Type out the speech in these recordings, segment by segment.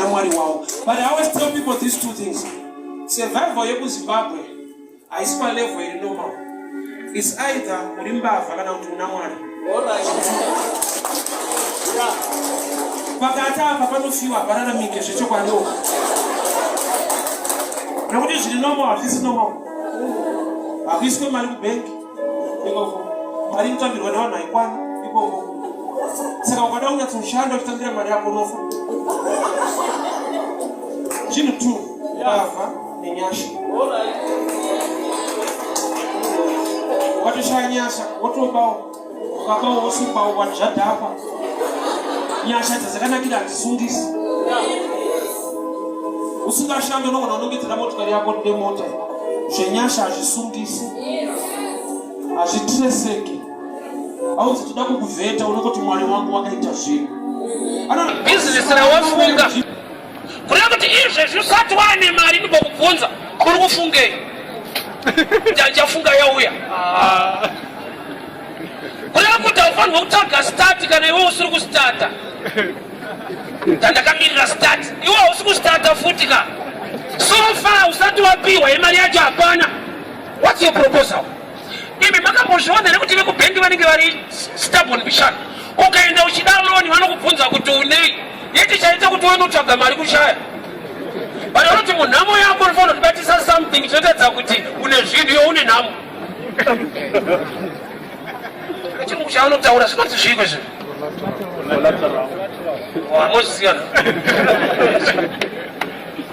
Mwari wavo. But I always tell people these two things: survival yekuZimbabwe haisi palevel iri normal. Is either uri mbavha kana kuti una Mwari. Pakati apa panofiwa, hapararamike zvechokwadiwo, nekuti zviri normal hazvisi normal. Hakuiswe mari kubhengi ikoko, mari inotambirwa nevanhu haikwani ikoko. Saka ukada kunyatsoshanda uchitambira mari yako, unofa. Zvinhu two: mbavha nenyasha. Ukatoshaya nyasha, wotobawo. Ukabawo, wosungwawo, vanhu zvadhakwa. Nyasha dzazakanakira hadzisungisi. Usingashandi unogona kunongedzera motikari yako nemota. Zvenyasha hazvisungisi, hazvitreseki. Auzi toda kukuvheta, unongoti, "Mwari wangu wakaita zvinhu." Bhizinesi rawafunga, kureva kuti izvezvi usati wane mari, ndimbokubvunza, uri kufungei? Ndichafunga yauya. Kureva kuti haufanirwa kutsvaga start kana iwe usiri kustarta. Tandakamirira start, iwe hausi kustarta futi ka. So far usati wapiwa yemari yacho, hapana. What's your proposal? Imi makambozviona nekuti vekubhengi vanenge vari stubborn bishana. Ukaenda uchida loan, vanokubvunza kuti unei. Yeti chaita kuti unotsvaga mari kushaya, but vanoti munhamo yako unofanira kutibatisa something chinotaridza kuti une zvinhu. Iwe une nhamo, chirungu chaanotaura zvinonzi zviiko zvinhu wamozvisiyana.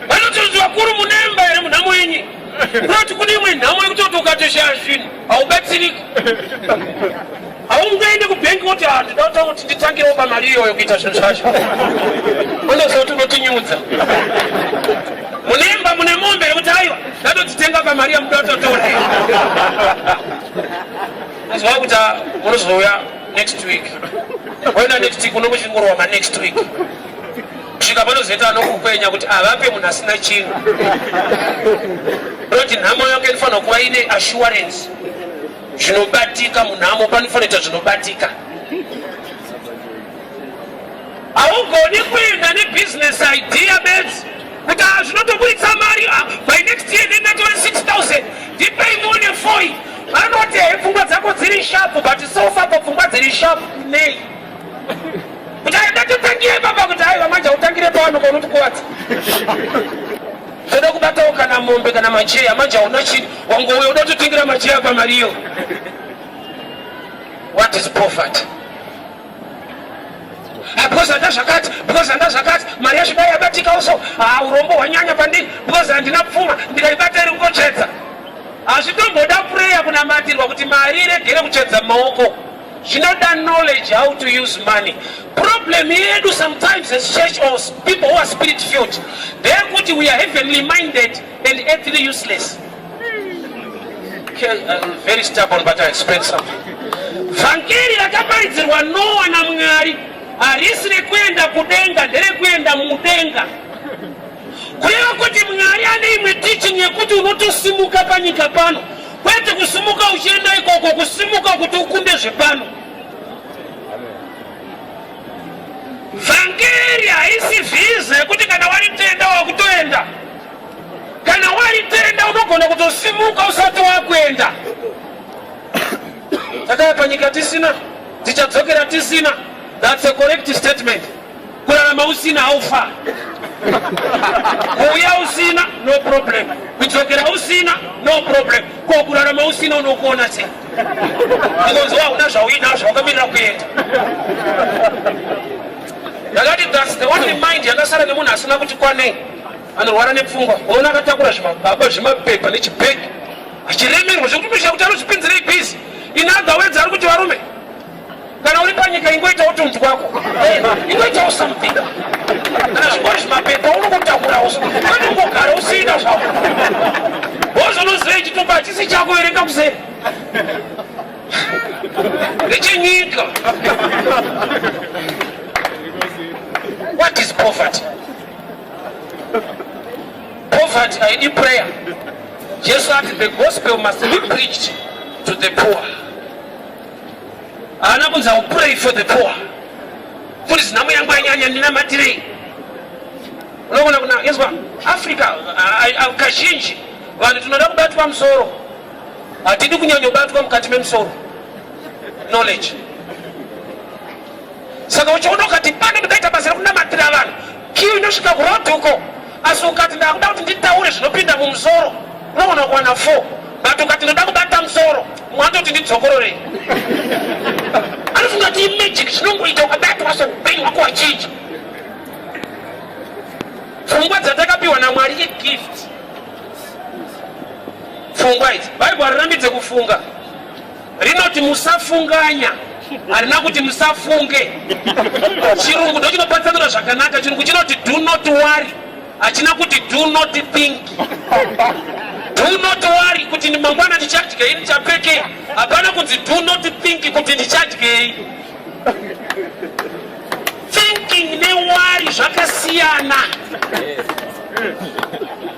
Vanototi vakuru munemba here munhamo yenyi? Kunoti kune imwe nhamo yekutoti ukatoshaya zvinhu haubatsiriki. Haungaende kubhengi woti, "Ah, ndinoda kuti nditangirewo pamari iyoyo kuita zvinhu zvacho." Unoziva kuti unotinyudza. Munemba, mune mombe yekuti, "Aiwa, ndatodzitenga pamari yamuda kutotora." Unoziva kuti, ah, munozouya next week. Waenda next week, unongochingorwa manext week kusvika panozoita anokukwenya kuti avape munhu asina chinhu. Unoti nhamo yako inofanira kuva ine assurance, zvinobatika. Munhamo panofanira kuita zvinobatika. Haugoni kuenda nebusiness idea bedzi kuti, "Ah, zvinotoburitsa mari. Ah, by next year ndendatore 6000, ndipei muone foi." Vanoti, "He, pfungwa dzako dziri sharp, but so far papfungwa dziri sharp nei?" Kuti, "Ai, ndatotangire baba." Kuti, "Aiwa, manje hautangire pano kaunotikuwadza. Toda kubatawo kana mombe kana macheya. Manje hauna chini, wangouya uda kutotengera macheya pamari iyo." What is poverty? Ah, because handa zvakati, because handa zvakati, mari yacho dai yabatika also. Ah, urombo hwanyanya pandiri because handina pfuma. Ndikaibata iri kungotsvedza. Hazvitomboda prayer, kunamatirwa kuti mari iregere kutsvedza mumaoko. Zvinoda knowledge how to use money. Problem yedu sometimes as church or people who are spirit filled ndeyekuti we are heavenly minded and earthly useless. Okay, I'm very stubborn, but I explain something. Vhangeri rakaparidzirwa Noa naMwari harisi rekuenda kudenga, nderekuenda mudenga. Kureva kuti Mwari ane imwe teaching yekuti unotosimuka panyika pano, kwete kusimuka uchienda ikoko, kusimuka kuti ukunde zvepano. Vhangeri haisi vhiza yekuti kana waritenda wakutoenda. Kana waritenda unogona kutosimuka usati wakuenda. Takaya panyika tisina, tichadzokera tisina. That's a correct statement. Kurarama usina haufa, kuuya usina no problem, kudzokera usina no problem. Ko kurarama usina unokuona sei? Because wauna zvauinazvo, wakamirira kuenda. Ndakati that's the only mind yakasara nemunhu asina kuti kwanei, anorwara nepfungwa. Unoona akatakura zvimababa, zvimapepa nechibhegi, achiremerwa zvekuti unoshaa kuti anozvipinzirei busy. In other words, ari kuti, "Varume, kana uri panyika ingoitawo tunhu twako, ingoitawo something. Kana zvingori zvimapepa unongotakurawo, kwete kungogara usina zvako." Wozonoziva chitupa hachisi chako, verenga kuseri, ndechenyika. What is poverty? Poverty haidi prayer. Jesu ati the gospel must be preached to the poor. Haana kunzi, "I will pray for the poor." Kuti, "Nhamo yangu anyanya, ndinamatirei." Unogona kuna inzwa Africa kazhinji vanhu tinoda kubatwa musoro, hatidi kunyanyobatwa mukati memusoro knowledge. Saka uchiona ukati pano ndikaita basa rekunamatira vanhu, kiu inosvika kuroad uko, asi ukati ndakuda kuti nditaure zvinopinda mumusoro unogona kuwana 4, but ukati ndoda kubata musoro mwatoti ndidzokororei. Anofunga kuti imagic zvinongoita ukabatwa so upenyu hwako wachinja. Pfungwa dzatakapiwa naMwari igift. Pfungwa idzi Bhaibheri harirambidze kufunga, rinoti musafunganya, harina kuti musafunge. Chirungu ndochinopatsanura zvakanaka. Chirungu chinoti do not worry, hachina kuti do not think. Do not worry kuti mangwana ndichadyei, ndichapfekei. Hapana kunzi do not think kuti ndichadyei. Thinking neworry zvakasiyana.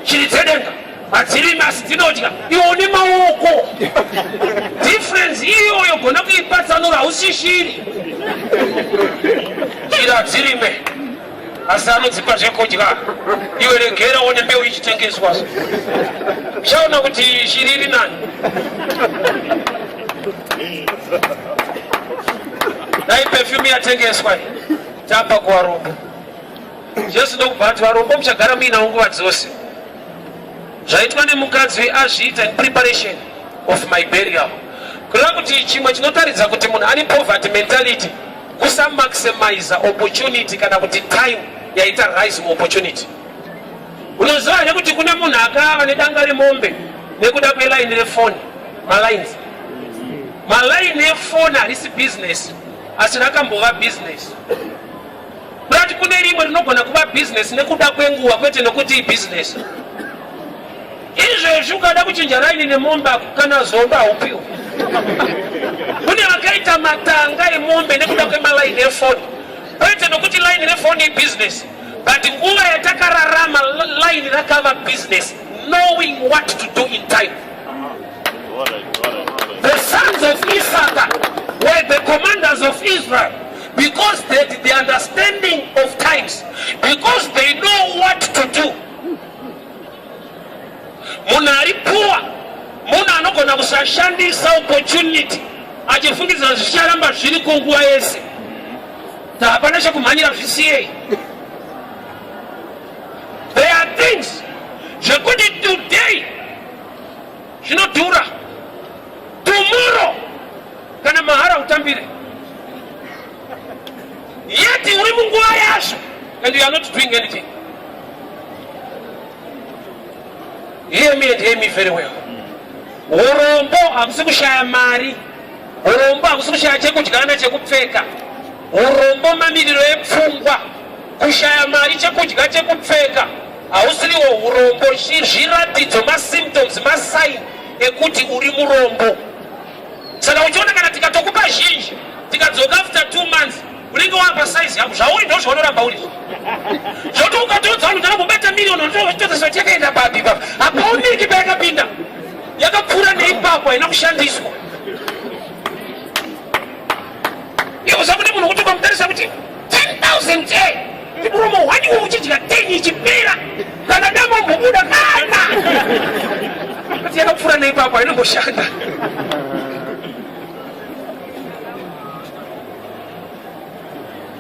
Shiri dzedenga hadzirimi asi dzinodya, iwe une maoko. Difference iyoyo gona kuipatsanura, hausi shiri. Shiri hadzirime asi anodzipa zvekudya, iwe regera one mbeu ichitengeswa. Uchaona kuti shiri iri nani. Dai perfume yatengeswa tapa kuvarombo. Jesu ndokubva ati varombo muchagara muinawo nguva dzose. Zvaitwa nemukadzi azviita in preparation of my burial. Kureva kuti chimwe chinotaridza kuti munhu ane poverty mentality kusamaximiza opportunity kana kuti time yaita rise muopportunity. Unoziva here kuti kune munhu akava nedanga remombe nekuda kwelaini refoni, malines. Malaini efoni harisi business, asi rakambova business. But kune rimwe rinogona kuva business nekuda kwenguva, kwete nokuti ibusiness. Izvezvi ukada kuchinja raini nemombe kana zomba haupiwa. Kune vakaita matanga emombe nekuda kwemalaini efoni, kwete nokuti laini refoni ibusiness, but nguva yatakararama laini rakava business, knowing what to do in time. The sons of Issachar were the commanders of Israel because they had the understanding of times, because they know what to do. Munhu ari poor, munhu anogona kusashandisa opportunity achifungidzira zvicharamba zviriko nguva yese. Hapana chekumhanyira, zvisiyei. There are things zvekuti today zvinodhura, tomorrow kana mahara utambire, yet uri munguva yazvo and you are not doing anything. Hear me and hear me very well. Urombo hakusi kushaya mari, urombo hakusi kushaya chekudya nechekupfeka. Urombo mamiriro epfungwa. Kushaya mari, chekudya, chekupfeka hausiriwo urombo. Zviratidzo, masymptoms, masign ekuti uri murombo. Saka uchiona kana tikatokupa zhinji, tikadzoka after 2 months unenge wapa size yako, zvauri ndo zvaunoramba uri. Zvoti ukatoudza vanhu ndakambobata miriyoni, unototoza kuti yakaenda papi papa, hapaoneki payakapinda, yakapfuura neipapo, haina kushandiswa. Iwe zvakune munhu kuti ukamutarisa kuti 10,000 che muromo hwani uchidya 10 ichipera kana damombobuda kana kuti yakapfuura neipapo, hainomboshanda.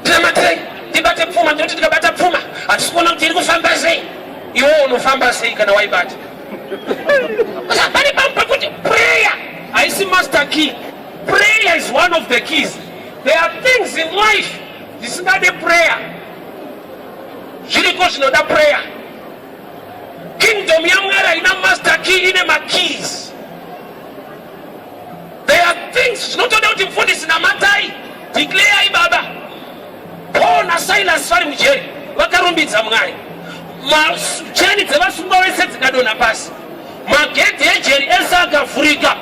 Tinamatirei tibate pfuma, ndinoti tikabata pfuma hatisi kuona kuti iri kufamba sei. Iwo unofamba sei kana waibata? Pane pamwe pekuti prayer haisi master key. Prayer is one of the keys. There are things in life zvisingade prayer, zviriko zvinoda prayer. Kingdom yaMwari haina master key, ine makeys. There are things zvinotoda kuti mufundisi namatai, declare baba. Paul naSilas vari mujeri vakarumbidza Mwari, macheni dzevasungwa vese dzikadonha pasi, magedhi ejeri ese akavhurika,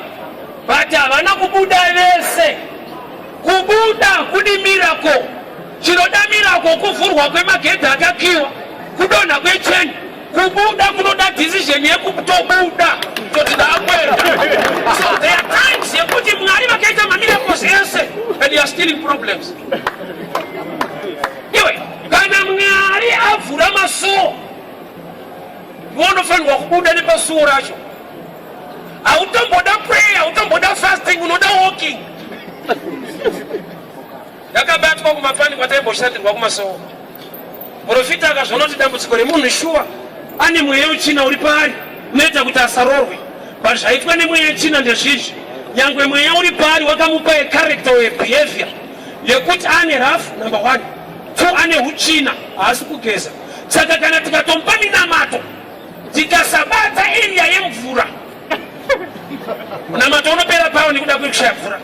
but havana kubuda vese. Kubuda kudi miracle. Chinoda miracle kuvhurwa kwemagedhi akakiwa, kudonha kwecheni. Kubuda kunoda decision yekutobuda toti ndakwenda. So there are times yekuti Mwari vakaita mamiracles ese and you are still in problems. Iwe kana Mwari avhura masuo. Unofanirwa kubuda nepasuo racho. Hautomboda prayer, hautomboda fasting, unoda walking. Yakabatwa kumapani kwataimboshandirwa kumasowo. Profita akazviona kuti dambudziko remunhu shuwa ane mweya wetsvina uri paari unoita kuti asarorwe. But zvaitwa nemweya wetsvina ndezvizvi, nyangwe mweya uri paari wakamupa a character or a behavior yekuti ane rough number one, two ane hutsvina, haasi kugeza. Saka kana tikatomupa minamato tikasabata area yemvura munamato unopera pawo nekuda kwekushaya mvura.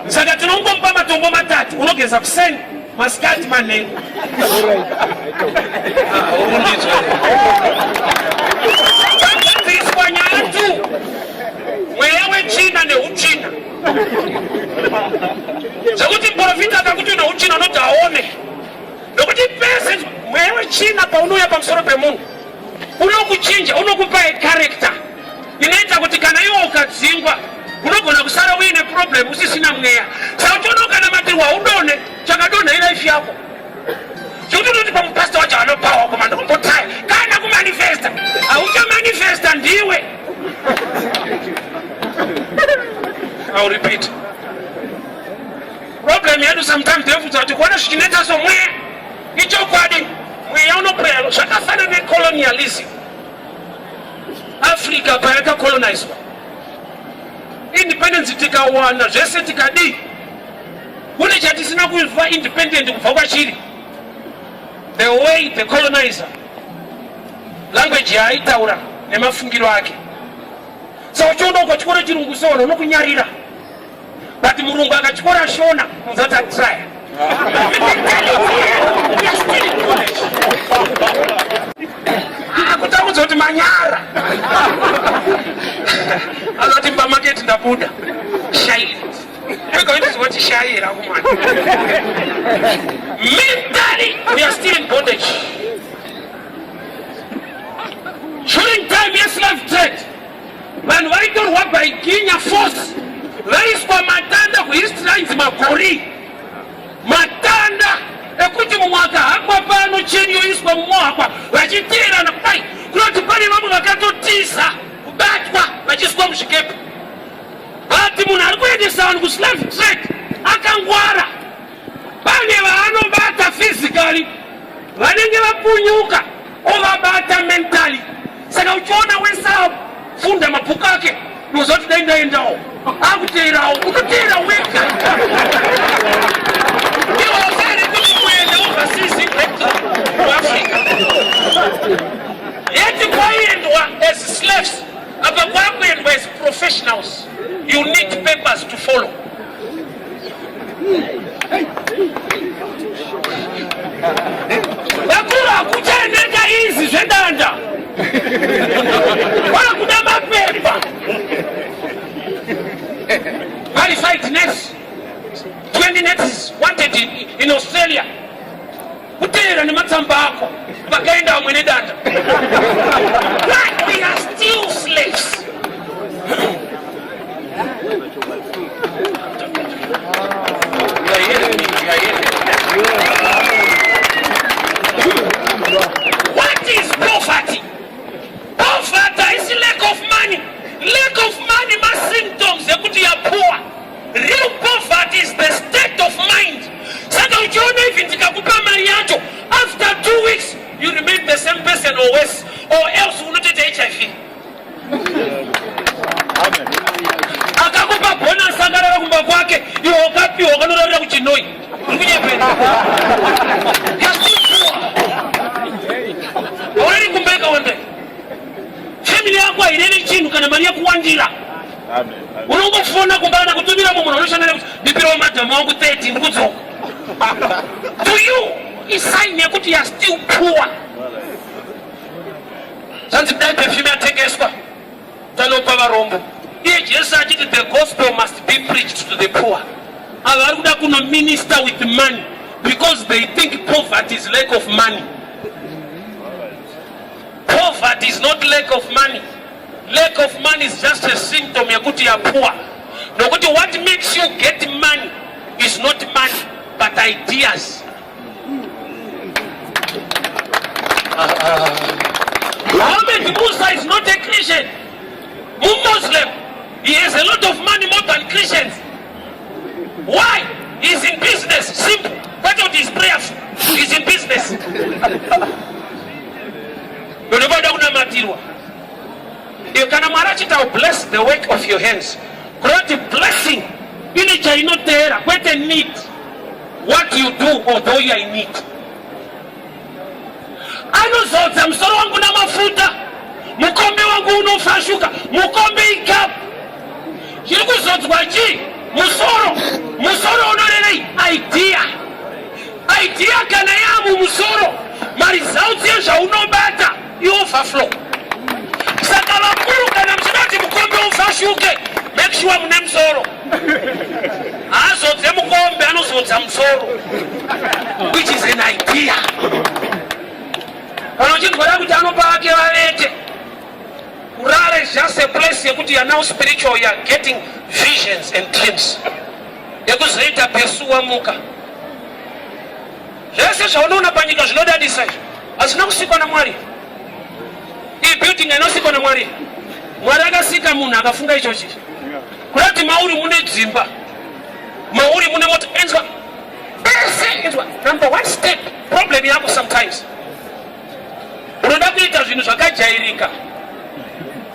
Saka tinongomupa matombo matatu, unogeza kuseni, masikati, manheru. Pagadziriswa nyaya tu, mweya wetsvina neutsvina, zvekuti muprofita akakuti une utsvina unoti aone, nokuti pese mweya wetsvina paunouya pamusoro pemunhu unokuchinja, unokupa a character inoita kuti kana iwe ukadzingwa unogona kusara uine problem usisina mweya. Saka uchiona ukanamatirwa haudonhe, chakadonha ilife yako. Zvekuti unoti pamupasta wacho anopawa komanda kumbotaya kana kumanifesta, hauchamanifesta ndiwe. I'll repeat. Problem yedu sometimes ndeyekuti kuti kuona zvichinetsa somweya ichokwadi mweya unopraya zvakafanana necolonialism. Africa payakacolonizwa independence tikawana zvese tikadii, kune chatisina kuva independent kubva kwachiri. The way the colonizer language yaaitaura nemafungiro ake. Saka uchiona ukatyora chirungu seona unokunyarira, but murungu akatyora shona unzati atraya. Akutambudza kuti manyara anoti mba maketi ndabuda shairi wega shaira kumwana. Mentally we are still in bondage. During time yeslave trade vanhu vaitorwa by ginya force, vaiswa matanda kuhistory ainzi magori, matanda ekuti mumwe akahakwa pano cheni yoiswa mumwe hakwa vachiteerana kudai, kunoti pane vamwe vakatotiza kubatwa vachiiswa muzvikepe. But munhu ari kuendesa vanhu kuslave trade akangwara, pane vaanobata physically vanenge vapunyuka ovabata mentally. Saka uchiona wese afunda mabhuku ake unoziva kuti dai ndaendawo, akuteerawo, unoteera wega. Iwozere kuti kuenda overseas kuAfrica yeti kwaiendwa as slaves, apa kwakuendwa as professionals. You need papers to follow. Vakuru hakuchaendeka izi zvedanda, kwakuda mapepa. Qualified nurse, 20 nurses wanted in Australia. Kuteera nematsamba ako vakaenda vamwe nedanda. Why we are still slaves? You are hearing me, you are hearing me. What is poverty? Poverty is lack of money. Lack of money masymptoms ekuti you are poor. Real poverty is the state of mind. Saka uchiona even tikakupa mari yacho after 2 weeks you remain the same person or worse, or else unotoita HIV. Akakupa bonus akarara kumba kwake, iwe wakapiwa ukanorarira kuchinoi. Uri kunyepera. You are still poor. Haurari kumba yakawanda. Family yako haireve chinhu kana mari yakuwandira. Unongofona kumba kana kutumira mumwe munhu unoshanda nekuti ndipirawo madhamu wangu 30 ndikudzoka. To you isign yekuti you are still poor. Zvanzi dai perfume yatengeswa tanopa varombo. Iye Jesu achiti the gospel must be preached to the poor. Ava vari kuda kuno minister with money because they think poverty is lack of money. Poverty is not lack of money. Lack of money is just a symptom yekuti you are poor. Nokuti what makes you get money is not money but ideas. How many Muhammad Musa is not a Christian. Muslim. He has a lot of money more than Christians. Why? He's in business. Simple. Kwete kuti he's prayerful. He's in business. Ndonoda kunamatirwa. Iyo kana Mwari achita bless the work of your hands. Kureva blessing ine chainoteera kwete need. What you do although you are in need. Anozodza musoro wangu namafuta, mukombe wangu unofashuka. Mukombe ikapu chiri kuzodzwa chii? Musoro. Musoro unorevei? Idea. Idea kana yamumusoro, maresults ezvaunobata ioverflow. Saka vakuru, kana muchida kuti mukombe ufashuke, make sure mune musoro. Haazodze mukombe, anozodza musoro, which is an idea. Kana uchinzwara kuti anopa vake vavete, kurara is just a place yekuti you are now spiritual, you are getting visions and dreams yekuzoita pesu wamuka. Zvese zvaunoona panyika zvinodadisa izvi hazvina kusikwa naMwari. Iyi building hainosikwa naMwari. Mwari akasika munhu akafunga ichochi. Kuda kuti mauri mune dzimba, mauri mune mota. Enzwa bese, enzwa number one step. Problem yako sometimes unoda kuita zvinhu zvakajairika,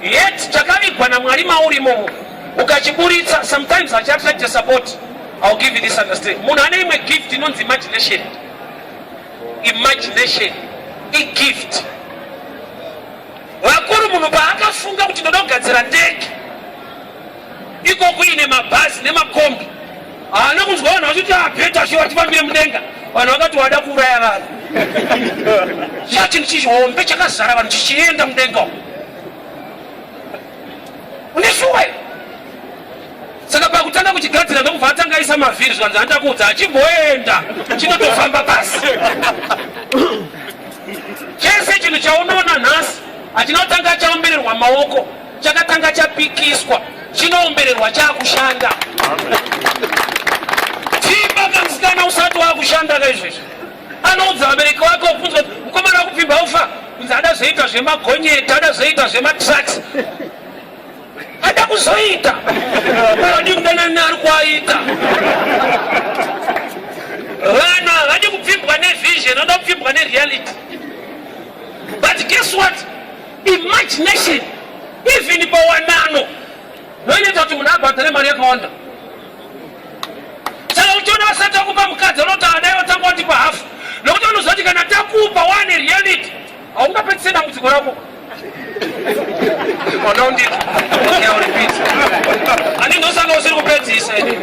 yet chakavigwa naMwari mauri imomo ukachiburitsa sometimes hachiattract support. I'll give you this understanding. Munhu ane imwe gift inonzi imagination. Imagination igift. Vakuru, munhu paakafunga kuti ndoda kugadzira ndege, iko kuine mabhazi nemakombi, haana kunzwa vanhu vachiti abheta shuwa tifambire mudenga. Vanhu vakati wada kuuraya vanhu, cha chinhu chihombe chakazara vanhu chichienda mudenga umu, une shuwa. Saka pakutanga kuchigadzira ndokubva atanga aisa mavhiri, zvikanzi anoda kuudza achimboenda chinotofamba pasi. Chese chinhu chaunoona nhasi hachina kutanga chaombererwa maoko, chakatanga chapikiswa, chinoombererwa chaakushanda. Timba kamusikana usati waakushanda kaizvezvi anoudza vabereki vake, okunzwa kuti mukomana wakupfimba ufa kunzi ada zoita zvemagonyeti, ada zoita zvematrucks, ada kuzoita adi kudanana ari kuaita. Vanhu havadi kupfimbwa nevision, vanoda kupfimbwa nereality. But guess what? Imagination, even pawanano, noinoita kuti munhu abhadhare mari yakawanda. Saka uchiona vasati vakupa mukadzi, vanoti adai vatanga watipa hafu, nokuti vanoziva kuti kana takupa wane reality haungapedzise dambudziko rako. Ona unditi, okay, I'll repeat. Ani ndosanga usiri kupedzisa ini.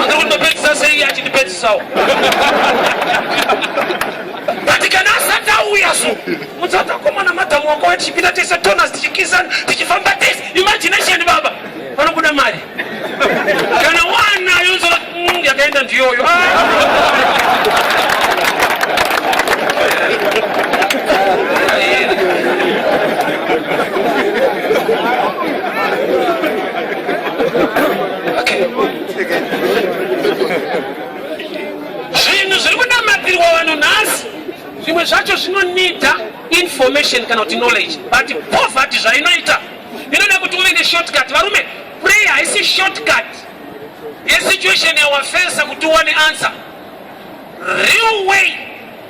Andiri kundopedzisa sei achindipedzisawo? But kana asati auya so, mudzatakomana madhamu wako tichipinda tese tonas, tichikisana, tichifamba tese. Imagination baba. Panobuda mari. Kana wanayo so yakaenda ndiyoyo. Ah. Okay. Zvinhu zviri kunamatirwa vanhu nhasi, zvimwe zvacho zvinonida information kana kuti knowledge, but poverty zvainoita inoda kuti uve neshortcut. Varume, prayer haisi shortcut yesituation yawafesa kuti uwane answer. Real way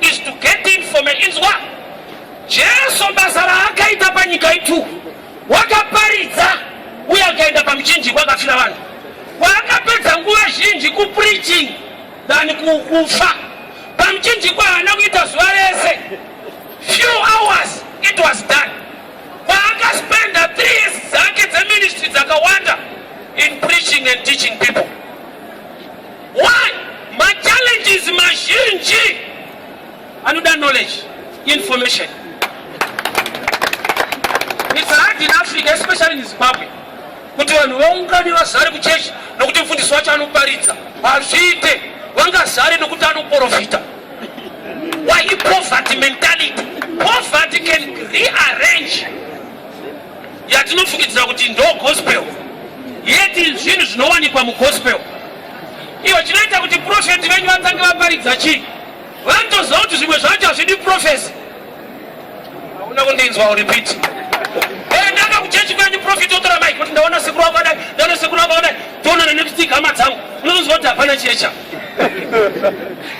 is to get information. Inzwa, Jesu basa raakaita panyika itu wakaparidza uye akaenda pamuchinjikwa akafira vanhu. Kwaakapedza nguva zhinji kupreaching than kufa pamuchinjikwa. Haana kuita zuva rese, few hours it was done. Kwaakaspenda 3 years dzake dzeministry dzakawanda in preaching and teaching people. Why? Machallenges mazhinji anoda knowledge, information. It's hard in Africa, especially in Zimbabwe, kuti vanhu vaungane vazare kuchechi nokuti mufundisi wacho anoparidza. Hazviite. Vangazare nokuti anoprofita. Why? Poverty mentality. Poverty can rearrange yatinofungidzira kuti ndo gospel, yeti zvinhu zvinowanikwa mugospel. Iyo chinoita kuti prophet venyu vatange vaparidza chii? Vanotoziva kuti zvimwe zvacho hazvidi prophecy. Hauna. Havana kundinzwa, repeat. Endaka kuchechi kwenyu, prophet otora mic kuti ndaona sekuru wako adai, ndaona sekuru wako adai, toonana next week hama dzangu. Unonzwa kuti hapana checha.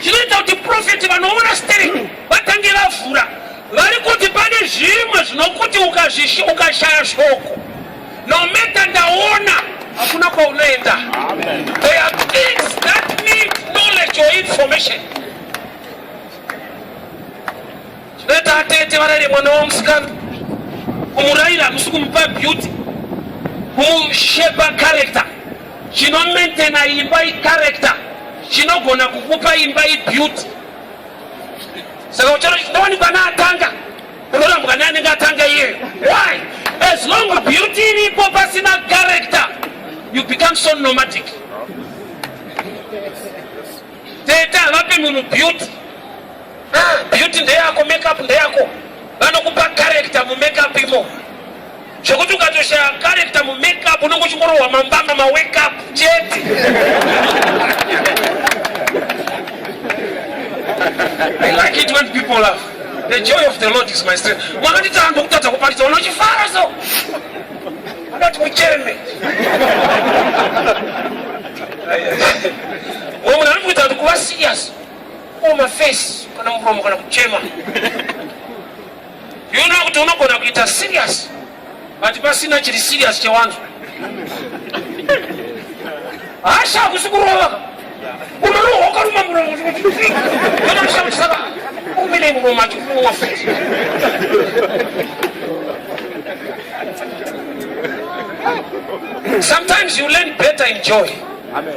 Chinoita kuti prophet vanoona stereki vatange vavhura vari kuti pane zvimwe zvinokuti ukashaya shoko, no matter ndaona, hakuna kwaunoenda. There are things that need knowledge or information. Chinoita atete varayire mwana wamusikana, kumurayira hakusi kumupa beauty, kumushepa character. Chinomaintaina imba icharacter, chinogona kukupa imba ibeauty. Saka ucharo chinowanikwa naatanga unorambwa neanenge atanga iyeyo. Why? As long beauty iripo pasina character, you become so nomadic. Tete havapi munhu beauty. Ah, beauty ndeyako, makeup ndeyako, vanokupa character mumakeup imo, zvekuti ukatoshaya character mumakeup unenge uchingorohwa mambama mawake up chete. I like it when people laugh. The joy of the Lord is my strength. Mwakanditi anhu kutadza kuparidza unochifara so. Anoti mucheme. Mumwe munhu ari kuita kuti kuva serious. Kuoma face kana muromo kana kuchema. You know kuti unogona kuita serious but pasina chiri serious chewanzwa. Hasha hakusi kurova. Unorohwa ukaruma muromo. Saka umire muromo achikuruma face. Sometimes you learn better in joy. Amen.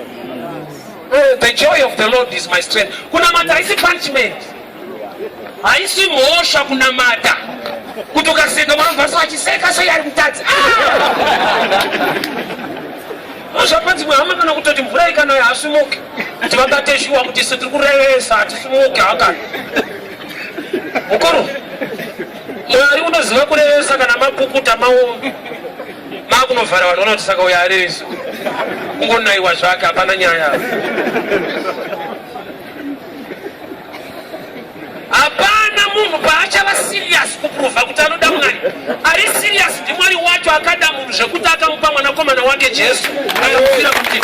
The joy of the Lord is my strength. Kunamata haisi punishment. Haisi mhosva kunamata. Kuti ukaseka vanhu vachiseka sei ari kutadza. Zvapanzi hama kana kutoti mvura ikanaya hasimuki. Kuti vabate shuwa kuti isu tiri kurevesa hatisimuki hakana. Mukuru, Mwari unoziva kurevesa kana mapukuta maomo makunovhara vanhu vanoti saka uyo arevesa kungonaiwa zvake, hapana nyaya, hapana munhu paachava serious kuprova kuti anoda Mwari. Ari serious ndiMwari wacho akada munhu zvekuti akamupa mwanakomana wake Jesu akamufira kuti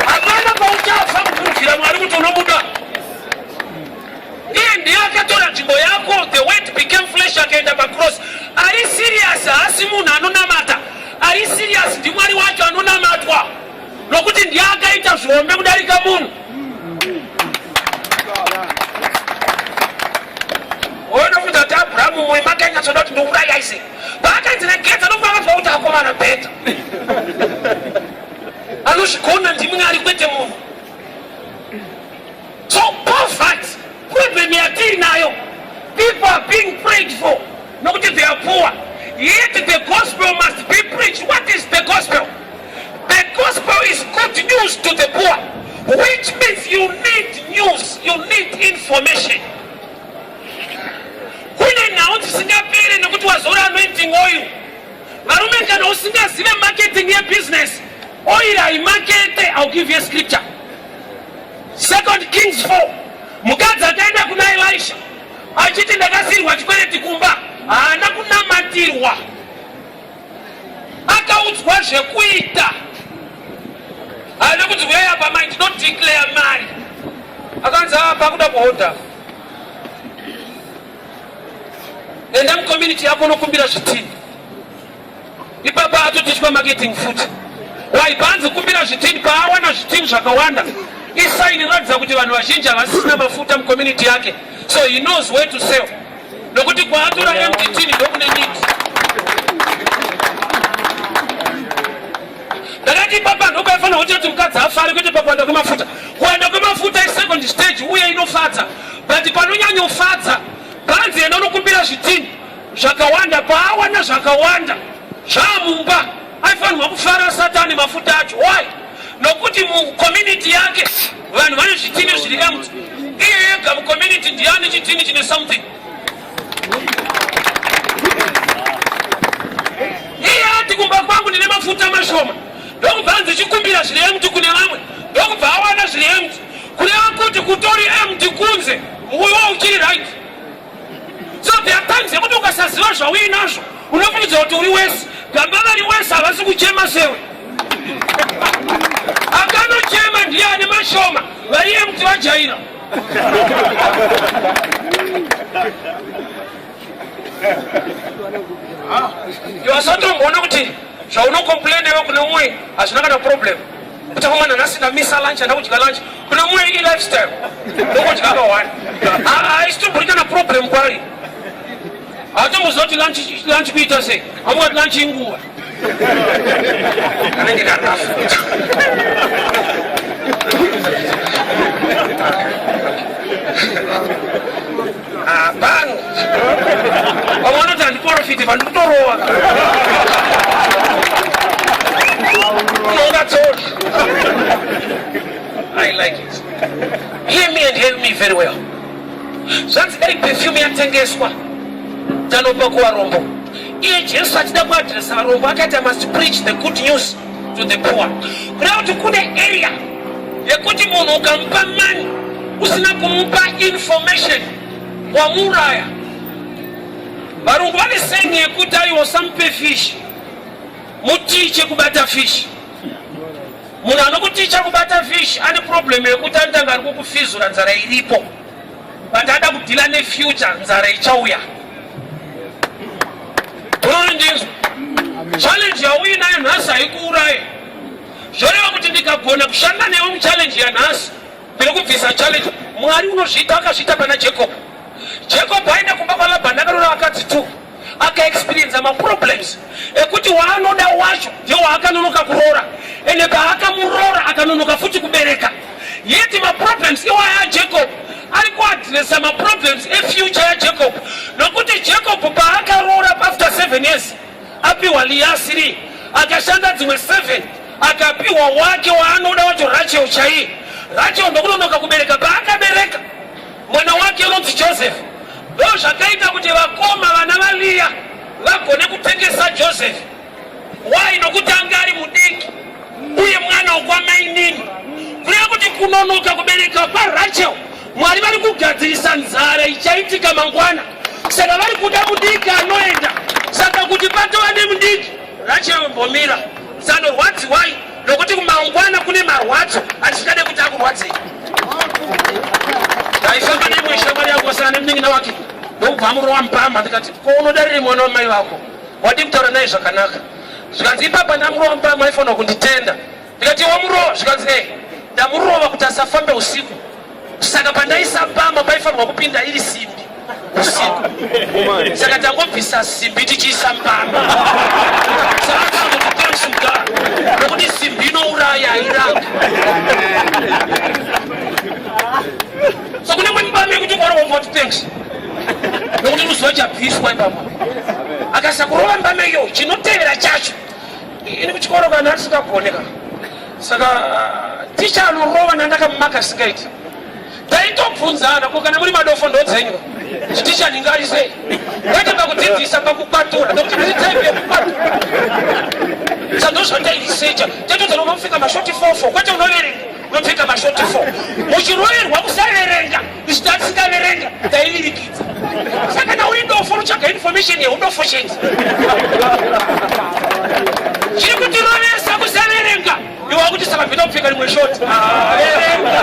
hapana pauchafa kupuruvhira Mwari kuti unomuda. Iye ndiye akatora nzvimbo yako. The Word became flesh, akaenda pacross. Ari serious haasi munhu anonamata. Ari serious ndiMwari wacho anonamatwa, nokuti ndiye akaita zvihombe kudarika munhu. Onofunza kuti Abrahamu mumwe make anyatsoda kuti ndouraya Isaac, paakanzi regedza, nokuva vanzwa kuti akomana better anozvigona ndiMwari kwete munhu. So poverty problem yatiri nayo, people are being prayed for nokuti they are poor, yet the gospel must be preached. What is the gospel? The gospel is good news to the poor, which means you need news, you need information. Kune nhau dzisingapere nekuti wazora anointing oil. Varume, kana usingazive marketing yebusiness, oil haimakete. I'll give you a scripture, Second Kings 4. Mukadzi akaenda kuna Elisha achiti ndakasirwa chikwereti kumba, haana kunamatirwa, akaudzwa zvekuita. Haana kunzi uyai apa mai ndinodeclare mari. Akanzi apa kuda kuhodha, enda mucommunity yako unokumbira zvitini. Ipapa atotichwa marketing futi. Waipanzi kumbira zvitini, paawana zvitini zvakawanda isign inoratidza kuti vanhu vazhinji havasisina mafuta mucommunity yake, so he knows where to sell, nokuti kwaatora empty tin ndokune need. Ndakati ipapa ndopaifanira kuti mukadzi afare, kwete pakuwanda kwemafuta. Kuwanda kwemafuta isecond stage uye inofadza, but panonyanyofadza panzi enda unokumbira zvitini zvakawanda. Paawana zvakawanda zvaamumba, aifanirwa kufara satani mafuta acho. Why? Nokuti mucommunity yake vanhu vane zvitini zviri empty, iye ega mucommunity ndiani chitini chine something. Iye ati kumba kwangu ndine mafuta mashoma, ndokubva anzi chikumbira zviri empty kune vamwe, ndokubva awana zviri empty, kureva kuti kutori empty kunze, uyo uchiri right. So there are times yekuti ukasa Ukasaziva zvauinazvo unofungidzira kuti uri wese. Gamba vari wese havasi kuchema sewe. Akanochema ndiye ane mashoma, vari empty vajaira. Iwasatomboona kuti zvaunokomplaina iwe kune umwe hazvina kana problem. Kuti komana nhasi ndamisa lunch handina kudya lunch. Kune umwe i lifestyle. Ndokudya ka one. Haisitombori kana problem kwari. Hatomboziva kuti lunch lunch kuita sei. Hamungati lunch inguva. Kanenge karafu. Hapano. Vamwe vanoti handiporofiti vandikutorova. Unonga tsoro. I like it. Hear me and hear me very well. Zvanzi dai perfume yatengeswa tanopa kuvarombo. Iye Jesu achida kuadresa varombo akati I must preach the good news to the poor. Kureva kuti kune area yekuti munhu ukamupa money usina kumupa information wamuuraya. Varungu vane saying yekuti aiwa usamupe fish, mutiche kubata fish. Munhu anokuticha kubata fish ane problem yekuti anotanga ari kukufizura nzara iripo, but ada kudhila nefuture nzara ichauya. Unondinzwa? Challenge yauinayo nhasi haikuuraye. Zvoreva kuti ndikagona kushanda newe muchallenge yanhasi, ndiri kubvisa challenge. Mwari unozviita, akazviita pana Jacob. Jacob aenda kumba kwaLabhani akaroora vakadzi two, akaexperiensa maproblems ekuti waanoda wacho ndiye waakanonoka kuroora, ende paakamuroora akanonoka futi kubereka. Yet maproblems iwaya aJacob ari kuadresa maproblems efuture yaJacob, nokuti Jacob paakaroora after 7 years apiwa Leah 3 akashanda dzimwe 7 akapiwa wake waanoda wacho Rachel chaiye. Rachel ndokunonoka kubereka, paakabereka mwana wake unonzi Joseph. Ndo zvakaita kuti vakoma vana vaLeah vagone kutengesa Joseph. Why? Nokuti anga ari mudiki uye mwana wokwamainini. Kureva kuti kunonoka kubereka kwaRachel, Mwari vari kugadzirisa nzara ichaitika mangwana, saka vari kuda mudiki anoenda. Saka kuti patova nemudiki, Rachel mbomira sanorwadziwai, nokuti mangwana kune marwadzo atisingade kuti akurwadzei. Ndaifamba neimwe shamwari yangu wasana nemunin'ina wake ndokubva amurova mbama, ndikati ko unodarire mwana wamai vako, wadii kutaura naye zvakanaka? Zvikanzi ipapa ndamurova mbama aifanira kunditenda. Ndikati wamurova? Zvikanzi eh, ndamurova kuti asafambe usiku, saka pandaisa mbama paifanirwa kupinda iri simbi usiku, saka tangobvisa simbi tichiisa mbama. Saka tangoti nokuti simbi inouraya hairanga. So kune mwe mbama yekuti ukarova woti thanks, nokuti ruziva chabviswa ipapo. Akasakurova mbama iyo, chinotevera chacho ini kuchikoro kana asingagone ka, saka ticha anorova nandakamumaka singaiti. Taitobvunzana ko kana muri madofo ndodzenyu chiticha ndingari sei, kwete pakudzidzisa, pakukwatura, nokuti ndiri type yekukwatura. Saka ndozvatairisecha, taitodzana unopfeka mashoti 44, kwete unoverenga, unopfeka mashoti 4 muchiroverwa kusaverenga. Isu tatisingaverenga taivirikidza. Saka kana uri dofo unotsvaga information yeudofo chete. Chiri kutirovesa kusaverenga. Iwe wakuti saka bvita kupfeka rimwe shoti. Verenga.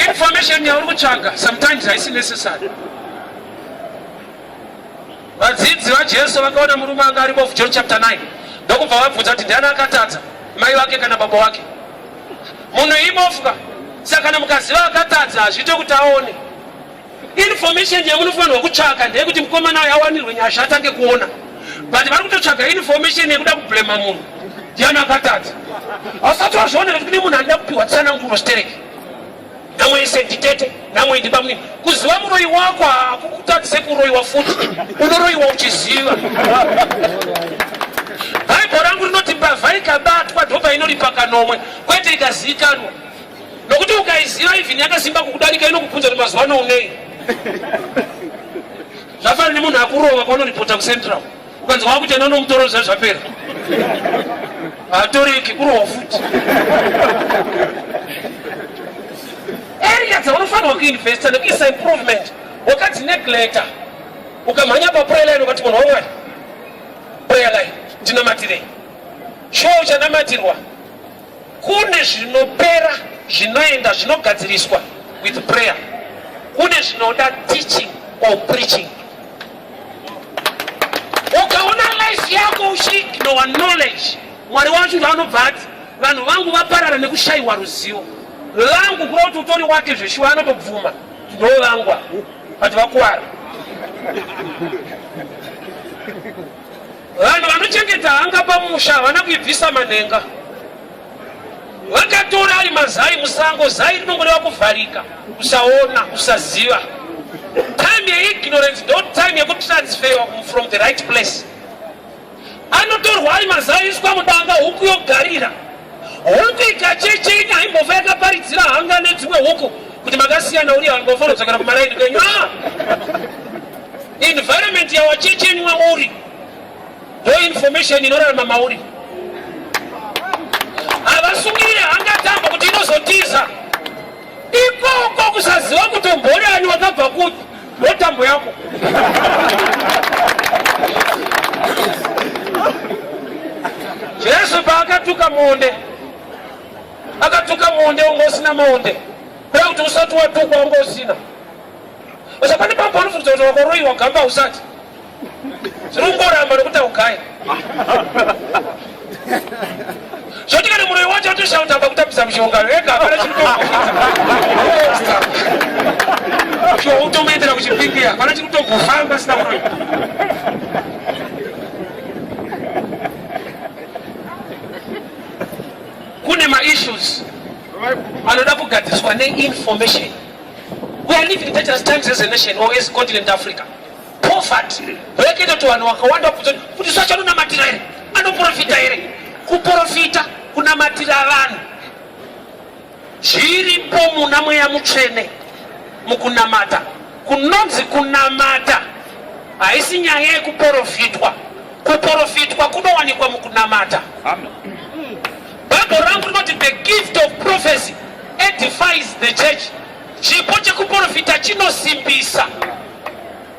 Information yauri kutsvaga sometimes haisi necessary. Vadzidzi vaJesu vakaona murume anga ari bofu, John chapter 9, ndokubva vabvunza kuti ndiani akatadza, mai vake kana baba wake? Munhu ibofu ka, saka kana mukaziva akatadza hazviite kuti aone. Information yamunofanirwa kutsvaka ndeyekuti mukomana uyu awanirwe nyasha atange kuona, but vari kutotsvaga information yekuda kublema munhu ndiani akatadza. Hausati wazviona kuti kune munhu anoda kupiwa tsananguro stereki. Namwe ise nditete, namwe ndibamunini. Kuziva muroyi wako hakukutadzise kuroyiwa futi, unoroyiwa uchiziva. Bhaibheri rangu rinoti mbavha ikabatwa ndopainoripa kanomwe, kwete ikazivikanwa. Nokuti ukaiziva even yakasimba kukudarika inokubvunza kuti mazuva ano unei. Zvafanana nemunhu akurova kwaunoripota kuCentral, ukanzi wakuti enda unomutora zva zvapera, hatoreki kurohwa futi. dzaifanirwa kuinvesta nekuisa improvement wakadzineglecta ukamhanya paprayer line ukati munhu wamwari prayer line ndinamatirei shuwa uchanamatirwa Kune zvinopera zvinoenda zvinogadziriswa with prayer. Kune zvinoda teaching or preaching. Ukaona life yako uchiignowa knowledge, Mwari wacho ndoanobva ati vanhu vangu vaparara nekushayiwa ruzivo. Vangu kureva kuti utori wake zveshuwa anotobvuma ndovangwa but vakuwara. Vanhu vanochengeta hanga pamusha havana kuibvisa manhenga. Vakatora ari mazai musango, zai rinongoreva kuvharika, kusaona, kusaziva. Time yeignorance ndo time yekutransferwa from the right place. Anotorwa ari mazai iswa mudanga, huku yogarira. Huku ikachechenya haimbofa yakaparidzira hanga nedzimwe huku kuti makasiyana uri hanga ufanira kudzokera kumaraini kwenyu. Ah! Environment yawachechenywa uri ndo information inorarama mauri. Havasungirire hanga tambo kuti inozotiza ikoko kusaziva kuti umbori ani wakabva kupi ndotambo yako. Jesu paakatuka muonde, akatuka muonde unga usina maonde, kuda kuti usati watukwa unga usina. Saka pane pamwe paunofungidzira kuti wakoroiwa gamba usati. Zviri kungoramba nekuti haugaya. Zvoti kana muroyi wacho atoshauta apa kutambisa mushonga ega hapana chiri kutomboita. Shuwa utomuendera kuchipingi hapana chiri kutombofamba asina muroyi. Kune maissues anoda kugadziriswa neinformation. We are living dangerous times as a nation or as continent Africa. Poverty yakaita kuti vanhu vakawanda vabvunze kuti sacho anonamatira here, anoprofita here? Kuprofita kunamatira vanhu zviripo muna Mweya Mutsvene mukunamata. Kunonzi kunamata haisi nyaya yekuprofitwa. Kuprofitwa kunowanikwa mukunamata. Amen. Bible rangu rinoti the gift of prophecy edifies the church. Chipo chekuprofita chinosimbisa.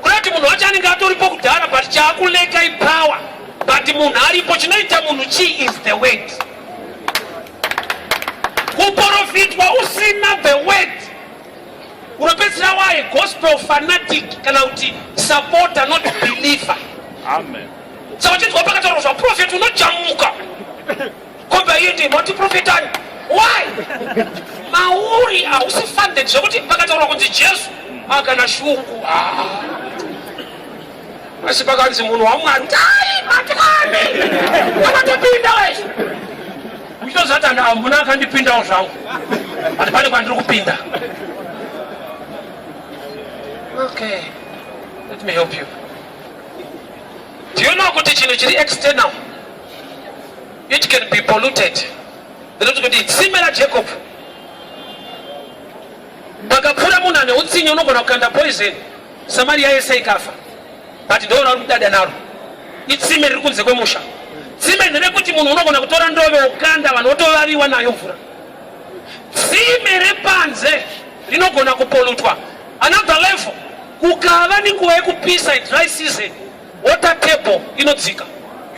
Kurati munhu wacho anenge atoripo kudhara but chaakuleka ipower. But munhu aripo chinoita munhu chii is the word. Kuprofitwa usina the word unopedzisira waye gospel fanatic kana kuti supporter not believer. Amen. Saka uchinzwa pakataurwa zvaprofet unojamuka. Komba iye ndiye mati prophet ani? Why? Mauri hausi funded zvekuti pakataurwa kunzi Jesu akana shungu. Ah. Asi pakanzi munhu waMwari tai matikani. Akatopinda wese. Uchitoziva kuti hamuna akandipindawo zvangu. But pane kwandiri kupinda. Okay. Let me help you. Do you know kuti chinhu chiri external it can be polluted ndinoti kuti tsime rajacob pakapfuura munhu ane utsinye unogona kukanda poison samaria yese ikafa but ndoona uri kudada naro itsime riri kunze kwemusha tsime nderekuti munhu unogona kutora ndove ukanda vanhu votovaviwa nayo mvura tsime repanze rinogona kupolutwa another level kukava nenguva yekupisa dry season Water table inodzika.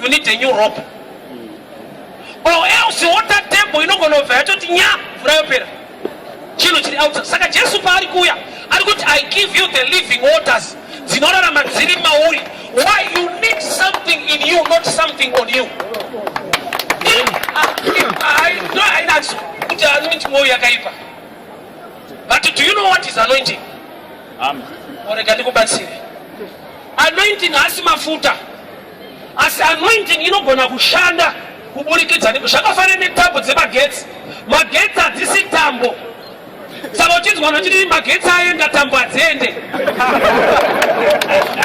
You need a new rope. Or else water table inogona kubva yatoti nya mvura yopera. Chinhu chiri outside. Saka Jesu paari kuuya ari kuti I give you the living waters dzinorarama dziri mauri. Why you need something in you not something on you. I kuti anointing oil yakaipa. But do you know what is anointing? Amen. Orega ndikubatsire. Anointing haasi mafuta, asi anointing inogona kushanda kuburikidza ne zvakafanana netambo dzemagetsi. Magetsi hadzisi tambo, saka uchinzwa vanhu vachiti magetsi aenda, tambo hadziende.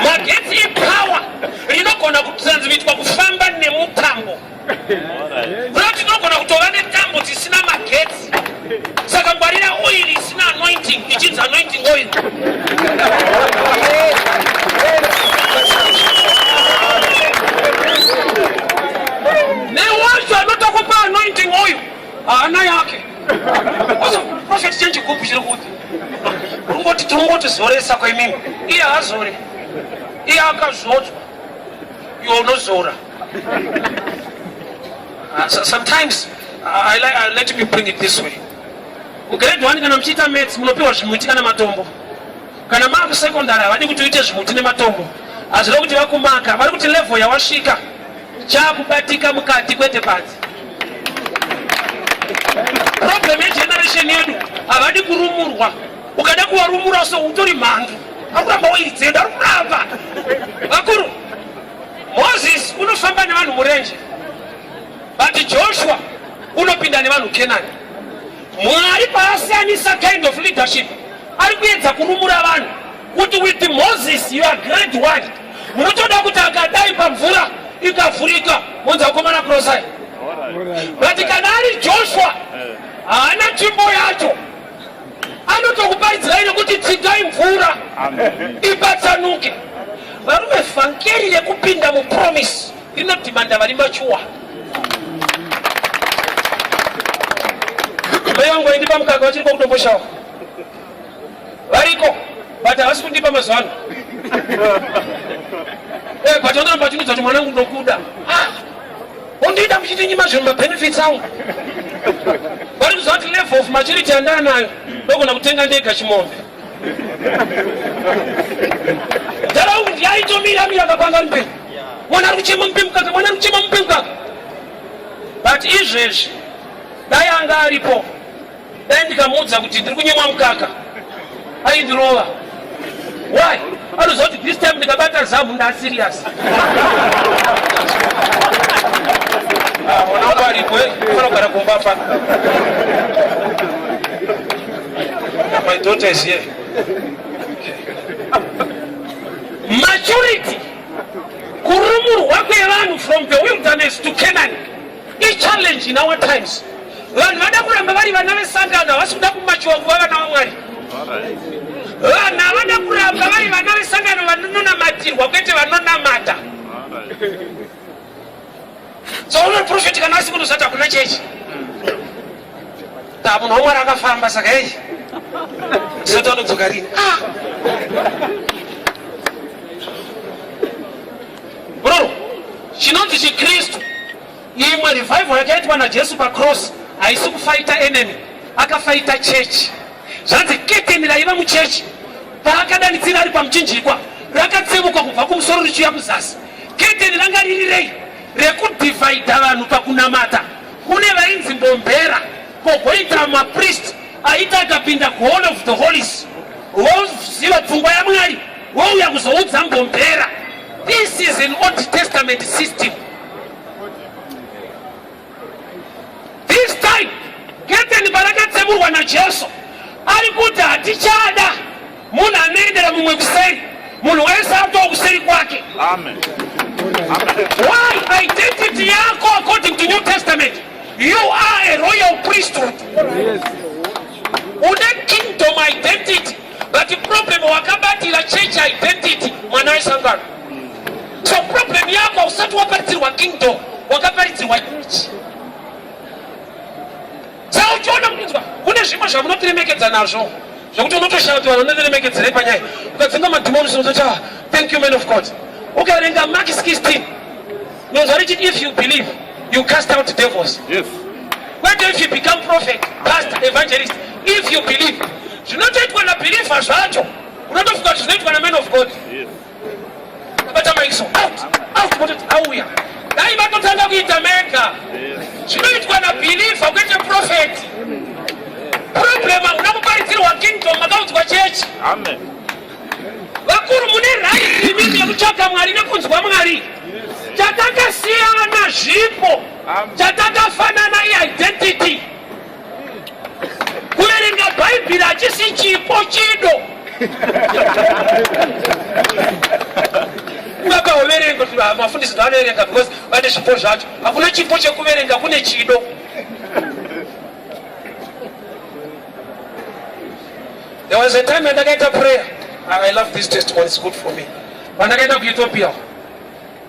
Magetsi ipower rinogona kutransmitwa kufamba nemutambo. Kureva kuti tinogona kutova netambo dzisina magetsi. Saka ngwarira oil isina anointing ichinzi anointing oil. Newacho anotokupa anointing oil haana yake. Prophet change group chiri kupi? Ungoti tingoti zoresa kwaimimi. Iye haazore. Iye akazodzwa. Iwe unozora. So sometimes I like, let me bring it this way. Mugrade 1 kana muchiita maths munopiwa zvimuti kana matombo. Kana maakusecondary havadi kuti uite zvimuti nematombo. Hazvida kuti vakumaka, vari kuti level yawasvika chakubatika mukati kwete panze. Problem yegeneration yedu havadi kurumurwa. Ukada kuvarumura so utori mhandu. Ari kuramba woidzenda, ari kuramba. Vakuru, Moses unofamba nevanhu murenje. But Joshua unopinda nevanhu Kenani. Mwari paasiyanisa kind of leadership ari kuedza kurumura vanhu kuti with Moses you are grade one. Munotoda kuti akadai pamvura ikavhurika monzi akomana krosai. But kana ari Joshua haana tsvimbo yacho anotokuparidzirai nekuti tsigai mvura ipatsanuke. Varume, vhangeri rekupinda mupromise rinodhimanda vari machuwa. Mai vangu vaindipa mukaka vachiriko kudomboshawa variko but havasi kundipa mazuva ano. But vanoramba vachindudza kuti mwanangu ndokuda. Undiida muchitinyima zvinhu mabenefits angu. Vari kuziva kuti level of maturity yandaanayo ndogona kutenga ndega chimombe. Ndaraungu ndiyaitomira mira kapanga mupe. Mwana ari kuchema mupe mukaka, mwana ari kuchema mupe mukaka. But izvezvi dai anga aripo, dai ndikamuudza kuti ndiri kunyimwa mukaka, aindirova. Why? Anoziva kuti this time ndikabata zamu nda serious. Mwana wangu aripo, fanira kugara kumba apa. My daughter is here. Maturity, kurumurwa kwevanhu from the wilderness to Canaan, i-challenge in our times. Vanhu vada kuramba vari vana vesangano, havasi kuda kumachiwa kuva vana vaMwari. Vanhu havada kuramba vari vana vesangano vanonamatirwa kwete vanonamata. So uno prophet kana asi kunozati hakuna chechi. Ta munhu waMwari akafamba saka hey. Tisati anodzoka rini. Bro, chinonzi chiKristu imwe revival yakaitwa naJesu pacross haisi kufaita enemy, akafaita church. Zvanzi keteni raiva muchechi paakadanidzira ari pamuchinjikwa rakatsemuka kubva kumusoro richiuya kuzasi. Keteni ranga riri rei? Rekudhivhaidha vanhu pakunamata. Kune vainzi mbombera, kogoita mapriest aiti akapinda kuHall of the Holies voziva pfungwa yaMwari vouya kuzoudza mbombera. This is an Old Testament system. This time keteni parakatsemurwa naJesu ari kuti hatichada munhu anoendera mumwe kuseri, munhu wese atoo kuseri kwake. Amen. Amen. Why? Identity yako according to New Testament, you are a royal priesthood. Yes. Une kingdom identity, but problem wakabatira church identity, mwana wesangano. So problem yako usati waparidzirwa kingdom, wakaparidzirwa church. Saka uchiona kunzwa kune zvimwe zvamunotiremekedza nazvo zvekuti unotoshaya kuti vanhu vanotiremekedzerei panyaya. Ukadzinga madhimoni unozoti ah, thank you man of God. Ukaverenga Mark 16 unonzwa richiti if you believe you cast out devils. Yes. Kwete if you become prophet, pastor, evangelist, if you believe. Zvinotoitwa na believer zvacho unotofunga kuti zvinoitwa na man of God. Yes. Bata maiso out out vototi auya. Dai vatotanga kuita mega. Zvinoitwa na believer kwete prophet. Problem hamuna kuparidzirwa kingdom, makaudzwa church. Amen. Vakuru mune right imimi yekutsvaga Mwari nekunzwa Mwari. Chatakasiyana zvipo, chatakafanana i-identity. Kuverenga Bhaibheri hachisi chipo, chido. Baba uverenga kuti mafundisi ngavanoverenga because vane zvipo zvacho. Hakuna chipo chekuverenga, kune chido. There was a time yandakaita prayer. I love this testimony, it's good for me. Pandakaenda kuEthiopia,